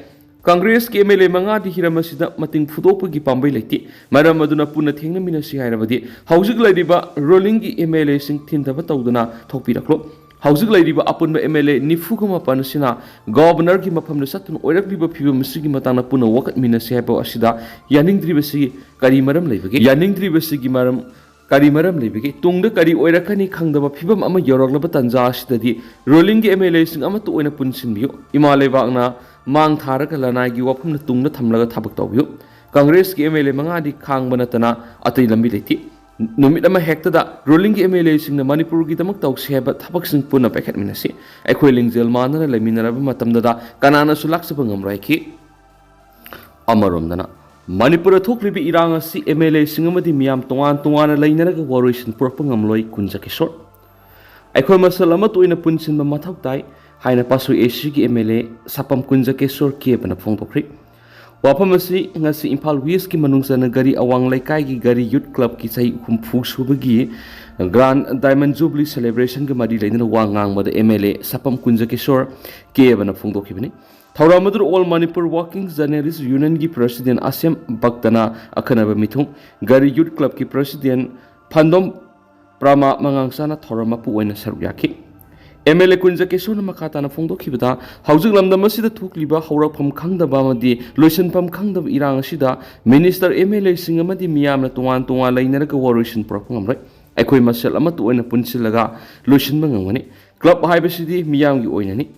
ꯀꯪꯒ꯭ꯔꯦꯁꯀꯤ ꯑꯦꯝ ꯑꯦꯜ ꯑꯦ ꯃꯉꯥꯗꯤ ꯍꯤꯔꯝ ꯑꯁꯤꯗ ꯃꯇꯤꯡ ꯐꯨꯗꯣꯛꯄꯒꯤ ꯄꯥꯝꯕꯩ ꯂꯩꯇꯦ꯫ ꯃꯔꯝ ꯑꯗꯨꯅ ꯄꯨꯟꯅ ꯊꯦꯡꯅꯃꯤꯟꯅꯁꯤ ꯍꯥꯏꯔꯕꯗꯤ ꯍꯧꯖꯤꯛ ꯂꯩꯔꯤꯕ ꯔꯨꯂꯤꯡꯒꯤ ꯑꯦꯝ ꯑꯦꯜ ꯑꯦꯁꯤꯡ ꯊꯤꯟꯊꯕ ꯇꯧꯗꯨꯅ ꯊꯣꯛꯄꯤꯔꯛꯂꯣ꯫ ꯍꯧꯖꯤꯛ ꯂꯩꯔꯤꯕ ꯑꯄꯨꯟꯕ ꯑꯦꯝ ꯑꯦꯜ ꯑꯦ ꯅꯤꯐꯨꯒ ꯃꯥꯄꯟ ꯑꯁꯤꯅ ꯒꯣꯕꯔꯅꯔꯒꯤ ꯃꯐꯝꯗ ꯆꯠꯇꯨꯅ ꯑꯣꯏꯔꯛꯂꯤꯕ ꯐꯤꯕꯝ ꯑꯁꯤꯒꯤ ꯃꯇꯥꯡꯗ ꯄꯨꯟꯅ ꯋꯥꯀꯠꯃꯤꯟꯅꯁꯤ ꯍꯥꯏꯕ ꯑꯁꯤꯗ ꯌꯥꯅꯤꯡꯗ꯭ꯔꯤꯕꯁꯤ ꯀꯔꯤ ꯃꯔꯝ ꯂꯩꯕꯒꯦ? ꯌꯥꯅꯤꯡꯗ꯭ꯔꯤꯕꯁꯤꯒꯤ ꯃꯔꯝ ꯀꯔꯤ ꯃꯔꯝ ꯂꯩꯕꯒꯦ? ꯇꯨꯡꯗ ꯀꯔꯤ ꯑꯣꯏꯔꯛꯀꯅꯤ ꯈꯪꯗꯕ ꯐꯤꯕꯝ ꯑꯃ ꯌꯧꯔꯛꯂꯕ ꯇꯥꯟꯖꯥ ꯑꯁꯤꯗꯗꯤ ꯔꯨꯂꯤꯡꯒꯤ ꯑꯦꯝ ꯑꯦꯜ ꯑꯦꯁꯤꯡ ꯑꯃꯠꯇ ꯑꯣꯏꯅ ꯄꯨꯟꯁꯤꯟꯕꯤꯌꯨ꯫ ꯏꯃꯥ ꯂꯩꯕꯥꯛꯅ ꯃꯥꯡ ꯊꯥꯔꯒ ꯂꯅꯥꯏꯒꯤ ꯋꯥꯐꯝꯅ ꯇꯨꯡꯗ ꯊꯝꯂꯒ ꯊꯕꯛ ꯇꯧꯕꯤꯌꯨ꯫ ꯀꯪꯒ꯭ꯔꯦꯁꯀꯤ ꯑꯦꯝ ꯑꯦꯜ ꯑꯦ ꯃꯉꯥꯗꯤ ꯈꯥꯡꯕ ꯅꯠꯇꯅ ꯑꯇꯩ ꯂꯝꯕꯤ ꯂꯩꯇꯦ꯫ ꯅꯨꯃꯤꯠ ꯑꯃ ꯍꯦꯛꯇꯗ ꯔꯨꯂꯤꯡꯒꯤ ꯑꯦꯝ ꯑꯦꯜ ꯑꯦꯁꯤꯡꯅ ꯃꯅꯤꯄꯨꯔꯒꯤꯗꯃꯛ ꯇꯧꯁꯤ ꯍꯥꯏꯕ ꯊꯕꯛꯁꯤꯡ ꯄꯨꯟꯅ ꯄꯥꯏꯈꯠꯃꯤꯟꯅꯁꯤ꯫ ꯑꯩꯈꯣꯏ ꯂꯤꯡꯖꯦꯜ ꯃꯥꯟꯅꯅ ꯂꯩꯃꯤꯟꯅꯔꯕ ꯃꯇꯝꯗꯗ ꯀꯅꯥꯅꯁꯨ ꯂꯥꯛꯆꯕ ꯉꯝꯂꯣꯏ ꯍꯥꯏꯈꯤ꯫ ꯑꯃꯔꯣꯝꯗꯅ, ꯃꯅꯤꯄꯨꯔꯗ ꯊꯣꯛꯂꯤꯕ ꯏꯔꯥꯡ ꯑꯁꯤ ꯑꯦꯝ ꯑꯦꯜ ꯑꯦꯁꯤꯡ ꯑꯃꯗꯤ ꯃꯤꯌꯥꯝ ꯇꯣꯉꯥꯟ ꯇꯣꯉꯥꯟꯅ ꯂꯩꯅꯔꯒ ꯋꯥꯔꯣꯏꯁꯤꯟ ꯄꯨꯔꯛꯄ ꯉꯝꯂꯣꯏ, ꯀꯨꯟꯖ ꯀꯤꯁꯣꯔ꯫ ꯑꯩꯈꯣꯏ ꯃꯁꯦꯜ ꯑꯃꯠꯇ ꯑꯣꯏꯅ ꯄꯨꯟꯁꯤꯟꯕ ꯃꯊꯧ ꯇꯥꯏ ꯍꯥꯏꯅ ꯄꯥꯁꯣꯏ ꯑꯦ ꯁꯤꯒꯤ ꯑꯦꯝ ꯑꯦꯜ ꯑꯦ ꯁꯥꯄꯝ ꯀꯨꯟꯖ ꯀꯤꯁꯣꯔ ꯀꯦꯕꯅ ꯐꯣꯡꯗꯣꯛꯈ꯭ꯔꯤ꯫ ꯋꯥꯐꯝ ꯑꯁꯤ ꯉꯁꯤ ꯏꯝꯐꯥꯜ ꯋꯦꯁꯀꯤ ꯃꯅꯨꯡ ꯆꯟꯅ ꯒꯥꯔꯤ ꯑꯋꯥꯡ ꯂꯩꯀꯥꯏꯒꯤ ꯒꯥꯔꯤ ꯌꯨꯠ ꯀ꯭ꯂꯕꯀꯤ ꯆꯍꯤ ꯍꯨꯝꯐꯨ ꯁꯨꯕꯒꯤ ꯒ꯭ꯔꯥꯟ ꯗꯥꯏꯃꯟ ꯖꯨꯕꯂꯤ ꯁꯦꯂꯦꯕ꯭ꯔꯦꯁꯟꯒ ꯃꯔꯤ ꯂꯩꯅꯅ ꯋꯥ ꯉꯥꯡꯕꯗ ꯑꯦꯝ ꯑꯦꯜ ꯑꯦ ꯁꯄꯝ ꯀꯨꯟꯖꯀꯤꯁꯣꯔ ꯀꯦꯕꯅ ꯐꯣꯡꯗꯣꯛꯈꯤꯕꯅꯤ꯫ ꯊꯧꯔꯝ ꯑꯗꯨꯗ ꯑꯣꯜ ꯃꯅꯤꯄꯨꯔ ꯋꯥꯔꯀꯤꯡ ꯖꯔꯅꯦꯂꯤꯁ ꯌꯨꯅꯤꯌꯟꯒꯤ ꯄ꯭ꯔꯁꯤꯗꯦꯟ ꯑꯁꯦꯝ ꯚꯛꯇꯅ ꯑꯈꯟꯅꯕ ꯃꯤꯊꯨꯡ, ꯒꯥꯔꯤ ꯌꯨꯠ ꯀ꯭ꯂꯕꯀꯤ ꯄ꯭ꯔꯁꯤꯗꯦꯟ ꯐꯟꯗꯣꯝ ꯄ꯭ꯔꯃꯥ ꯃꯉꯥꯡꯁꯥꯅ ꯊꯧꯔꯝ ꯃꯄꯨ ꯑꯣꯏꯅ ꯁꯔꯨꯛ ꯌꯥꯈꯤ꯫ ꯑꯦꯝ ꯑꯦꯜ ꯑꯦ ꯀꯨꯟꯖꯀꯤꯁꯣꯔꯅ ꯃꯈꯥ ꯇꯥꯅ ꯐꯣꯡꯗꯣꯛꯈꯤꯕꯗ, ꯍꯧꯖꯤꯛ ꯂꯝꯗꯝ ꯑꯁꯤꯗ ꯊꯣꯛꯂꯤꯕ ꯍꯧꯔꯛꯐꯝ ꯈꯪꯗꯕ ꯑꯃꯗꯤ ꯂꯣꯏꯁꯤꯟꯐꯝ ꯈꯪꯗꯕ ꯏꯔꯥꯡ ꯑꯁꯤꯗ ꯃꯤꯅꯤꯁꯇꯔ, ꯑꯦꯝ ꯑꯦꯜ ꯑꯦꯁꯤꯡ ꯑꯃꯗꯤ ꯃꯤꯌꯥꯝꯅ ꯇꯣꯉꯥꯟ ꯇꯣꯉꯥꯟ ꯂꯩꯅꯔꯒ ꯋꯥꯔꯣꯏꯁꯤꯟ ꯄꯨꯔꯛꯄ ꯉꯝꯂꯣꯏ꯫ ꯑꯩꯈꯣꯏ ꯃꯁꯦꯜ ꯑꯃꯠꯇ ꯑꯣꯏꯅ ꯄꯨꯟꯁꯤꯜꯂꯒ ꯂꯣꯏꯁꯤꯟꯕ ꯉꯝꯒꯅꯤ꯫ ꯀ꯭ꯂꯕ ꯍꯥꯏꯕꯁꯤꯗꯤ ꯃꯤꯌꯥꯝꯒꯤ ꯑꯣꯏꯅꯅꯤ,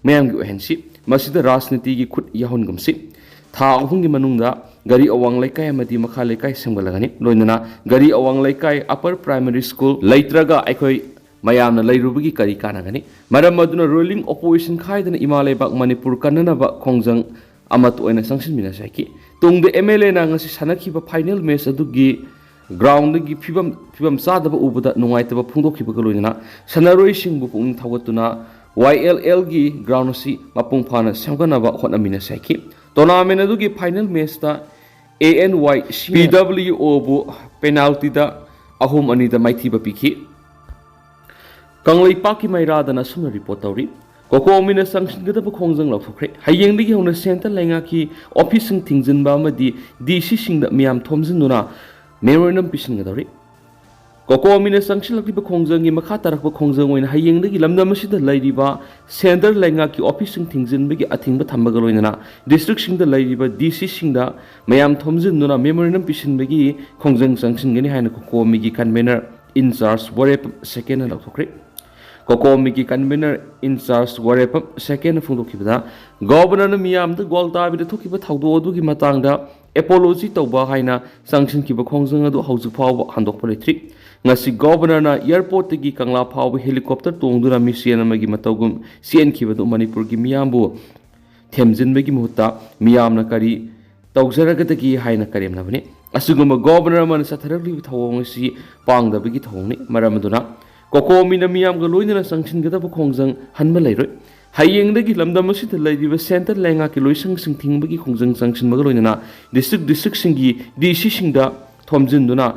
ꯃꯌꯥꯝꯒꯤ ꯑꯣꯏꯍꯟꯁꯤ꯫ ꯃꯁꯤꯗ ꯔꯥꯖꯅꯤꯇꯤꯒꯤ ꯈꯨꯠ ꯌꯥꯎꯍꯟꯒꯨꯝꯁꯤ꯫ ꯊꯥ ꯑꯍꯨꯝꯒꯤ ꯃꯅꯨꯡꯗ ꯒꯥꯔꯤ ꯑꯋꯥꯡ ꯂꯩꯀꯥꯏ ꯑꯃꯗꯤ ꯃꯈꯥ ꯂꯩꯀꯥꯏ ꯁꯦꯝꯒꯠꯂꯒꯅꯤ꯫ ꯂꯣꯏꯅꯅ ꯒꯥꯔꯤ ꯑꯋꯥꯡ ꯂꯩꯀꯥꯏ ꯑꯄꯔ ꯄ꯭ꯔꯥꯏꯃꯔꯤ ꯁ꯭ꯀꯨꯜ ꯂꯩꯇ꯭ꯔꯒ ꯑꯩꯈꯣꯏ ꯃꯌꯥꯝꯅ ꯂꯩꯔꯨꯕꯒꯤ ꯀꯔꯤ ꯀꯥꯟꯅꯒꯅꯤ? ꯃꯔꯝ ꯑꯗꯨꯅ ꯔꯨꯂꯤꯡ ꯑꯣꯄꯣꯖꯤꯁꯟ ꯈꯥꯏꯗꯅ ꯏꯃꯥ ꯂꯩꯕꯥꯛ ꯃꯅꯤꯄꯨꯔ ꯀꯟꯅꯅꯕ ꯈꯣꯡꯖꯪ ꯑꯃꯠꯇ ꯑꯣꯏꯅ ꯆꯪꯁꯤꯟꯃꯤꯟꯅꯁꯤ ꯍꯥꯏꯈꯤ꯫ ꯇꯨꯡꯗ ꯑꯦꯝ ꯑꯦꯜ ꯑꯦꯅ ꯉꯁꯤ ꯁꯥꯟꯅꯈꯤꯕ ꯐꯥꯏꯅꯦꯜ ꯃꯦꯆ ꯑꯗꯨꯒꯤ ꯒ꯭ꯔꯥꯎꯟꯗꯒꯤ ꯐꯤꯕꯝ, ꯐꯤꯕꯝ ꯆꯥꯗꯕ ꯎꯕꯗ ꯅꯨꯡꯉꯥꯏꯇꯕ ꯐꯣꯡꯗꯣꯛꯈꯤꯕꯒ ꯂꯣꯏꯅꯅ ꯁꯥꯟꯅꯔꯣꯏꯁꯤꯡꯕꯨ ꯄꯨꯛꯅꯤꯡ ꯊꯧꯒꯠꯇꯨꯅ ꯋꯥꯏ ꯑꯦꯜ ꯑꯦꯜꯒꯤ ꯒ꯭ꯔꯥꯎꯟ ꯑꯁꯤ ꯃꯄꯨꯡ ꯐꯥꯅ ꯁꯦꯝꯒꯠꯅꯕ ꯍꯣꯠꯅꯃꯤꯟꯅꯁꯤ ꯍꯥꯏꯈꯤ꯫ ꯇꯣꯔꯅꯥꯃꯦꯟ ꯑꯗꯨꯒꯤ ꯐꯥꯏꯅꯦꯜ ꯃꯦꯆꯇ ꯑꯦ ꯑꯦꯟ ꯋꯥꯏ ꯁꯤ ꯄꯤ ꯗꯕ꯭ꯂꯤꯎ ꯑꯣꯕꯨ ꯄꯦꯅꯥꯜꯇꯤꯗ ꯑꯍꯨꯝ ꯑꯅꯤꯗ ꯃꯥꯏꯊꯤꯕ ꯄꯤꯈꯤ꯫ ꯀꯪꯂꯩꯄꯥꯛꯀꯤ ꯃꯩꯔꯥꯗꯅ ꯑꯁꯨꯝꯅ ꯔꯤꯄꯣꯔꯠ ꯇꯧꯔꯤ꯫ ꯀꯣꯀꯣꯃꯤꯅ ꯆꯪꯁꯤꯟꯒꯗꯕ ꯈꯣꯡꯖꯪ ꯂꯥꯎꯊꯣꯛꯈ꯭ꯔꯦ꯫ ꯍꯌꯦꯡꯗꯒꯤ ꯍꯧꯅ ꯁꯦꯟꯇꯔ ꯂꯩꯉꯥꯛꯀꯤ ꯑꯣꯐꯤꯁꯁꯤꯡ ꯊꯤꯡꯖꯤꯟꯕ ꯑꯃꯗꯤ ꯗꯤ ꯁꯤꯁꯤꯡꯗ ꯃꯤꯌꯥꯝ ꯊꯣꯝꯖꯤꯟꯗꯨꯅ ꯃꯦꯃꯣꯔꯦꯟꯗꯝ ꯄꯤꯁꯤꯟꯒꯗꯧꯔꯤ꯫ ꯀꯣꯀꯣꯃꯤꯅ ꯆꯪꯁꯤꯜꯂꯛꯂꯤꯕ ꯈꯣꯡꯖꯪꯒꯤ ꯃꯈꯥ ꯇꯥꯔꯛꯄ ꯈꯣꯡꯖꯪ ꯑꯣꯏꯅ ꯍꯌꯦꯡꯗꯒꯤ ꯂꯝꯗꯝ ꯑꯁꯤꯗ ꯂꯩꯔꯤꯕ ꯁꯦꯟꯇꯔ ꯂꯩꯉꯥꯛꯀꯤ ꯑꯣꯐꯤꯁꯁꯤꯡ ꯊꯤꯡꯖꯤꯟꯕꯒꯤ ꯑꯊꯤꯡꯕ ꯊꯝꯕꯒ ꯂꯣꯏꯅꯅ ꯗꯤꯁꯇ꯭ꯔꯤꯛꯁꯤꯡꯗ ꯂꯩꯔꯤꯕ ꯗꯤ ꯁꯤꯁꯤꯡꯗ ꯃꯌꯥꯝ ꯊꯣꯝꯖꯤꯟꯗꯨꯅ ꯃꯦꯃꯣꯔꯦꯟꯗꯝ ꯄꯤꯁꯤꯟꯕꯒꯤ ꯈꯣꯡꯖꯪ ꯆꯪꯁꯤꯟꯒꯅꯤ ꯍꯥꯏꯅ ꯀꯣꯀꯣꯃꯤꯒꯤ ꯀꯟꯚꯦꯅꯔ ꯏꯟ ꯆꯥꯔꯖ ꯋꯥꯔꯦꯞ ꯁꯦꯀꯦꯟꯅ ꯂꯥꯎꯊꯣꯛꯈ꯭ꯔꯦ꯫ ꯀꯣꯀꯣꯃꯤꯒꯤ ꯀꯟꯚꯦꯅꯔ ꯏꯟ ꯆꯥꯔꯖ ꯋꯥꯔꯦꯞ ꯁꯦꯀꯦꯟꯅ ꯐꯣꯡꯗꯣꯛꯈꯤꯕꯗ, ꯒꯣꯕꯔꯅꯔꯅ ꯃꯤꯌꯥꯝꯗ ꯒ꯭ꯋꯥꯜꯇꯥꯕꯤꯗ ꯊꯣꯛꯈꯤꯕ ꯊꯧꯗꯣꯛ ꯑꯗꯨꯒꯤ ꯃꯇꯥꯡꯗ ꯑꯦꯄꯣꯂꯣꯖꯤ ꯇꯧꯕ ꯍꯥꯏꯅ ꯆꯪꯁꯤꯟꯈꯤꯕ ꯈꯣꯡꯖꯪ ꯑꯗꯨ ꯍꯧꯖꯤꯛ ꯐꯥꯎꯕ ꯍꯟꯗꯣꯛꯄ ꯂꯩꯇ꯭ꯔꯤ꯫ ꯉꯁꯤ ꯒꯣꯕꯔꯅꯔꯅ ꯑꯦꯌꯔꯄꯣꯔꯠꯇꯒꯤ ꯀꯪꯂꯥ ꯐꯥꯎꯕ ꯍꯦꯂꯤꯀꯣꯞꯇꯔ ꯇꯣꯡꯗꯨꯅ ꯃꯤꯁꯦꯟ ꯑꯃꯒꯤ ꯃꯇꯧꯒꯨꯝ ꯆꯦꯟꯈꯤꯕꯗꯨ ꯃꯅꯤꯄꯨꯔꯒꯤ ꯃꯤꯌꯥꯝꯕꯨ ꯊꯦꯝꯖꯤꯟꯕꯒꯤ ꯃꯍꯨꯠꯇ ꯃꯤꯌꯥꯝꯅ ꯀꯔꯤ ꯇꯧꯖꯔꯒꯗꯒꯦ ꯍꯥꯏꯅ ꯀꯔꯦꯝꯅꯕꯅꯤ꯫ ꯑꯁꯤꯒꯨꯝꯕ ꯒꯣꯕꯔꯅꯔ ꯑꯃꯅ ꯆꯠꯊꯔꯛꯂꯤꯕ ꯊꯧꯑꯣꯡ ꯑꯁꯤ ꯄꯥꯡꯗꯕꯒꯤ ꯊꯧꯑꯣꯡꯅꯤ꯫ ꯃꯔꯝ ꯑꯗꯨꯅ ꯀꯣꯀꯣꯃꯤꯅ ꯃꯤꯌꯥꯝꯒ ꯂꯣꯏꯅꯅ ꯆꯪꯁꯤꯟꯒꯗꯕ ꯈꯣꯡꯖꯪ ꯍꯟꯕ ꯂꯩꯔꯣꯏ꯫ ꯍꯌꯦꯡꯗꯒꯤ ꯂꯝꯗꯝ ꯑꯁꯤꯗ ꯂꯩꯔꯤꯕ ꯁꯦꯟꯇꯔ ꯂꯩꯉꯥꯛꯀꯤ ꯂꯣꯏꯁꯪꯁꯤꯡ ꯊꯤꯡꯕꯒꯤ ꯈꯣꯡꯖꯪ ꯆꯪꯁꯤꯟꯕꯒ ꯂꯣꯏꯅꯅ ꯗꯤꯁꯇ꯭ꯔꯤꯛ ꯗꯤꯁꯇ꯭ꯔꯤꯛꯁꯤꯡꯒꯤ ꯗꯤ ꯁꯤꯁꯤꯡꯗ ꯊꯣꯝꯖꯤꯟꯗꯨꯅ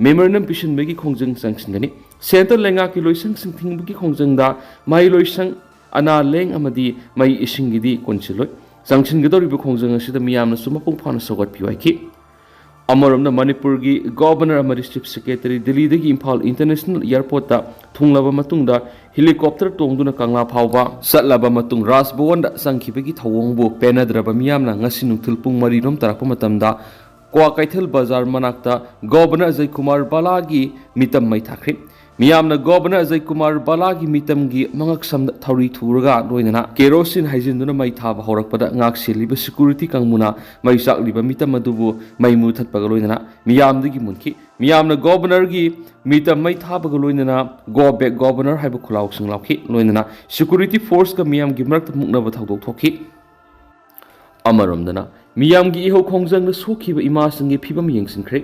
ꯃꯦꯃꯣꯔꯦꯟꯗꯝ ꯄꯤꯁꯤꯟꯕꯒꯤ ꯈꯣꯡꯖꯪ ꯆꯪꯁꯤꯟꯒꯅꯤ꯫ ꯁꯦꯟꯇꯔ ꯂꯩꯉꯥꯛꯀꯤ ꯂꯣꯏꯁꯪꯁꯤꯡ ꯊꯤꯡꯕꯒꯤ ꯈꯣꯡꯖꯪꯗ ꯃꯍꯩ ꯂꯣꯏꯁꯪ, ꯑꯅꯥ ꯂꯥꯌꯦꯡ ꯑꯃꯗꯤ ꯃꯩ ꯏꯁꯤꯡꯒꯤꯗꯤ ꯀꯣꯟꯁꯤꯜꯂꯣꯏ꯫ ꯆꯪꯁꯤꯟꯒꯗꯧꯔꯤꯕ ꯈꯣꯡꯖꯪ ꯑꯁꯤꯗ ꯃꯤꯌꯥꯝꯅꯁꯨ ꯃꯄꯨꯡ ꯐꯥꯅ ꯁꯧꯒꯠꯄꯤꯌꯨ ꯍꯥꯏꯈꯤ꯫ ꯑꯃꯔꯣꯝꯗ ꯃꯅꯤꯄꯨꯔꯒꯤ ꯒꯣꯚꯔꯅꯔ ꯑꯃꯗꯤ ꯆꯤꯐ ꯁꯦꯀ꯭ꯔꯦꯇꯔꯤ ꯗꯤꯜꯂꯤꯗꯒꯤ ꯏꯝꯐꯥꯜ ꯏꯟꯇꯔꯅꯦꯁꯅꯦꯜ ꯑꯦꯌꯔꯄꯣꯔꯠꯇ ꯊꯨꯡꯂꯕ ꯃꯇꯨꯡꯗ ꯍꯦꯂꯤꯀꯣꯞꯇꯔ ꯇꯣꯡꯗꯨꯅ ꯀꯪꯂꯥ ꯐꯥꯎꯕ ꯆꯠꯂꯕ ꯃꯇꯨꯡ ꯔꯥꯖ ꯚꯋꯟꯗ ꯆꯪꯈꯤꯕꯒꯤ ꯊꯧꯑꯣꯡꯕꯨ ꯄꯦꯟꯅꯗ꯭ꯔꯕ ꯃꯤꯌꯥꯝꯅ ꯉꯁꯤ ꯅꯨꯡꯊꯤꯜ ꯄꯨꯡ ꯃꯔꯤꯔꯣꯝ ꯇꯥꯔꯛꯄ ꯃꯇꯝꯗ ꯀ꯭ꯋꯥꯀꯩꯊꯦꯜ ꯕꯖꯥꯔ ꯃꯅꯥꯛꯇ ꯒꯣꯚꯔꯅꯔ ꯑꯖꯌ ꯀꯨꯃꯥꯔ ꯕꯂꯥꯒꯤ ꯃꯤꯇꯝ ꯃꯩ ꯊꯥꯈ꯭ꯔꯦ꯫ ꯃꯤꯌꯥꯝꯅ ꯒꯣꯚꯔꯅꯔ ꯑꯖꯌ ꯀꯨꯃꯥꯔ ꯕꯂꯥꯒꯤ ꯃꯤꯇꯝꯒꯤ ꯃꯉꯛꯁꯝꯗ ꯊꯧꯔꯤ ꯊꯨꯔꯒ ꯂꯣꯏꯅꯅ ꯀꯦꯔꯣꯁꯤꯟ ꯍꯩꯖꯤꯟꯗꯨꯅ ꯃꯩ ꯊꯥꯕ ꯍꯧꯔꯛꯄꯗ ꯉꯥꯛ ꯁꯦꯜꯂꯤꯕ ꯁꯦꯀ꯭ꯌꯨꯔꯤꯇꯤ ꯀꯥꯡꯕꯨꯅ ꯃꯩ ꯆꯥꯛꯂꯤꯕ ꯃꯤꯇꯝ ꯑꯗꯨꯕꯨ ꯃꯩ ꯃꯨꯊꯠꯄꯒ ꯂꯣꯏꯅꯅ ꯃꯤꯌꯥꯝꯗꯒꯤ ꯃꯨꯟꯈꯤ꯫ ꯃꯤꯌꯥꯝꯅ ꯒꯣꯚꯔꯅꯔꯒꯤ ꯃꯤꯇꯝ ꯃꯩ ꯊꯥꯕꯒ ꯂꯣꯏꯅꯅ "Go back, Governor" ꯍꯥꯏꯕ ꯈꯨꯜꯂꯥꯎꯁꯤꯡ ꯂꯥꯎꯈꯤ꯫ ꯂꯣꯏꯅꯅ ꯁꯦꯀ꯭ꯌꯨꯔꯤꯇꯤ ꯐꯣꯔꯁꯀ ꯃꯤꯌꯥꯝꯒꯤ ꯃꯔꯛꯇ ꯃꯨꯛꯅꯕ ꯊꯧꯗꯣꯛ ꯊꯣꯛꯈꯤ꯫ ꯑꯃꯔꯣꯝꯗꯅ ꯃꯤꯌꯥꯝꯒꯤ ꯏꯍꯧ ꯈꯣꯡꯖꯪꯅ ꯁꯣꯛꯈꯤꯕ ꯏꯃꯥꯁꯤꯡꯒꯤ ꯐꯤꯕꯝ ꯌꯦꯡꯁꯤꯟꯈ꯭ꯔꯦ꯫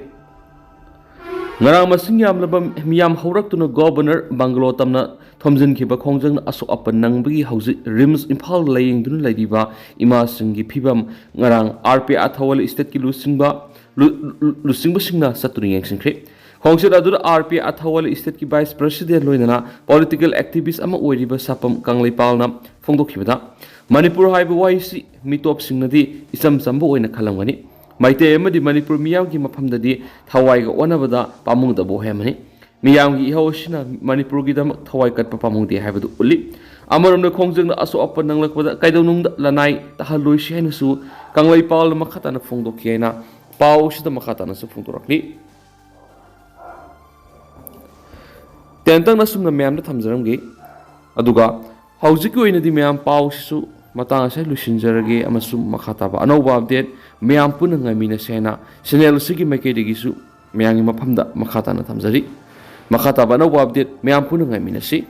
ꯉꯔꯥꯡ ꯃꯁꯤꯡ ꯌꯥꯝꯂꯕ ꯃꯤꯌꯥꯝ ꯍꯧꯔꯛꯇꯨꯅ ꯒꯣꯚꯔꯅꯔ ꯕꯪꯒꯂꯣ ꯇꯝꯅ ꯊꯣꯝꯖꯤꯟꯈꯤꯕ ꯈꯣꯡꯖꯪꯅ ꯑꯁꯣꯛ ꯑꯄꯟ ꯅꯪꯕꯒꯤ ꯍꯧꯖꯤꯛ ꯔꯤꯝꯁ ꯏꯝꯐꯥꯜ ꯂꯥꯌꯦꯡꯗꯨꯅ ꯂꯩꯔꯤꯕ ꯏꯃꯥꯁꯤꯡꯒꯤ ꯐꯤꯕꯝ ꯉꯔꯥꯡ ꯑꯥꯔ ꯄꯤ ꯑꯊꯋꯥꯂꯤ ꯏꯁꯇꯦꯠꯀꯤ ꯂꯨꯆꯤꯡꯕ, ꯂꯨ-, ꯂꯨ-, ꯂꯨꯆꯤꯡꯕꯁꯤꯡꯅ ꯆꯠꯇꯨꯅ ꯌꯦꯡꯁꯤꯟꯈ꯭ꯔꯦ꯫ ꯈꯣꯡꯆꯠ ꯑꯗꯨꯗ ꯑꯥꯔ ꯄꯤ ꯑꯊꯋꯥꯂꯤ ꯏꯁꯇꯦꯠꯀꯤ ꯚꯥꯏꯁ ꯄ꯭ꯔꯦꯁꯤꯗꯦꯟ ꯂꯣꯏꯅꯅ ꯄꯣꯂꯤꯇꯤꯀꯦꯜ ꯑꯦꯛꯇꯤꯚꯤꯁ ꯑꯃ ꯑꯣꯏꯔꯤꯕ ꯁꯥꯄꯝ ꯀꯪꯂꯩꯄꯥꯜꯅ ꯐꯣꯡꯗꯣꯛꯈꯤꯕꯗ, ꯃꯅꯤꯄꯨꯔ ꯍꯥꯏꯕ ꯋꯥꯍꯩꯁꯤ ꯃꯤꯇꯣꯞꯁꯤꯡꯅꯗꯤ ꯏꯆꯝ ꯆꯝꯕ ꯑꯣꯏꯅ ꯈꯜꯂꯝꯒꯅꯤ꯫ ꯃꯩꯇꯩ ꯑꯃꯗꯤ ꯃꯅꯤꯄꯨꯔ ꯃꯤꯌꯥꯝꯒꯤ ꯃꯐꯝꯗꯗꯤ ꯊꯋꯥꯏꯒ ꯑꯣꯟꯅꯕꯗ ꯄꯥꯝꯃꯨꯗꯕ ꯋꯥꯍꯩ ꯑꯃꯅꯤ꯫ ꯃꯤꯌꯥꯝꯒꯤ ꯏꯍꯧ ꯑꯁꯤꯅ ꯃꯅꯤꯄꯨꯔꯒꯤꯗꯃꯛ ꯊꯋꯥꯏ ꯀꯠꯄ ꯄꯥꯝꯃꯨꯗꯦ ꯍꯥꯏꯕꯗꯨ ꯎꯠꯂꯤ꯫ ꯑꯃꯔꯣꯝꯗ ꯈꯣꯡꯖꯪꯅ ꯑꯁꯣꯛ ꯑꯄꯟ ꯅꯪꯂꯛꯄꯗ ꯀꯩꯗꯧꯅꯨꯡꯗ ꯂꯅꯥꯏ ꯇꯥꯍꯜꯂꯣꯏꯁꯤ ꯍꯥꯏꯅꯁꯨ ꯀꯪꯂꯩꯄꯥꯜꯅ ꯃꯈꯥ ꯇꯥꯅ ꯐꯣꯡꯗꯣꯛꯈꯤ ꯍꯥꯏꯅ ꯄꯥꯎ ꯑꯁꯤꯗ ꯃꯈꯥ ꯇꯥꯅꯁꯨ ꯐꯣꯡꯗꯣꯔꯛꯂꯤ꯫ ꯇꯦꯟꯇꯛꯅ ꯑꯁꯨꯝꯅ ꯃꯌꯥꯝꯗ ꯊꯝꯖꯔꯝꯒꯦ꯫ ꯑꯗꯨꯒ ꯍꯧꯖꯤꯛꯀꯤ ꯑꯣꯏꯅꯗꯤ ꯃꯌꯥꯝ ꯄꯥꯎꯁꯤꯁꯨ ꯃꯇꯥꯡ ꯑꯁꯤꯗ ꯂꯣꯏꯁꯤꯟꯖꯔꯒꯦ ꯑꯃꯁꯨꯡ ꯃꯈꯥ ꯇꯥꯕ ꯑꯅꯧꯕ ꯑꯞꯗꯦꯠ ꯃꯌꯥꯝ ꯄꯨꯟꯅ ꯉꯥꯏꯃꯤꯟꯅꯁꯦ ꯍꯥꯏꯅ ꯆꯦꯅꯦꯜ ꯑꯁꯤꯒꯤ ꯃꯥꯏꯀꯩꯗꯒꯤꯁꯨ ꯃꯌꯥꯝꯒꯤ ꯃꯐꯝꯗ ꯃꯈꯥ ꯇꯥꯅ ꯊꯝꯖꯔꯤ꯫ ꯃꯈꯥ ꯇꯥꯕ ꯑꯅꯧꯕ ꯑꯞꯗꯦꯠ ꯃꯌꯥꯝ ꯄꯨꯟꯅ ꯉꯥꯏꯃꯤꯟꯅꯁꯤ꯫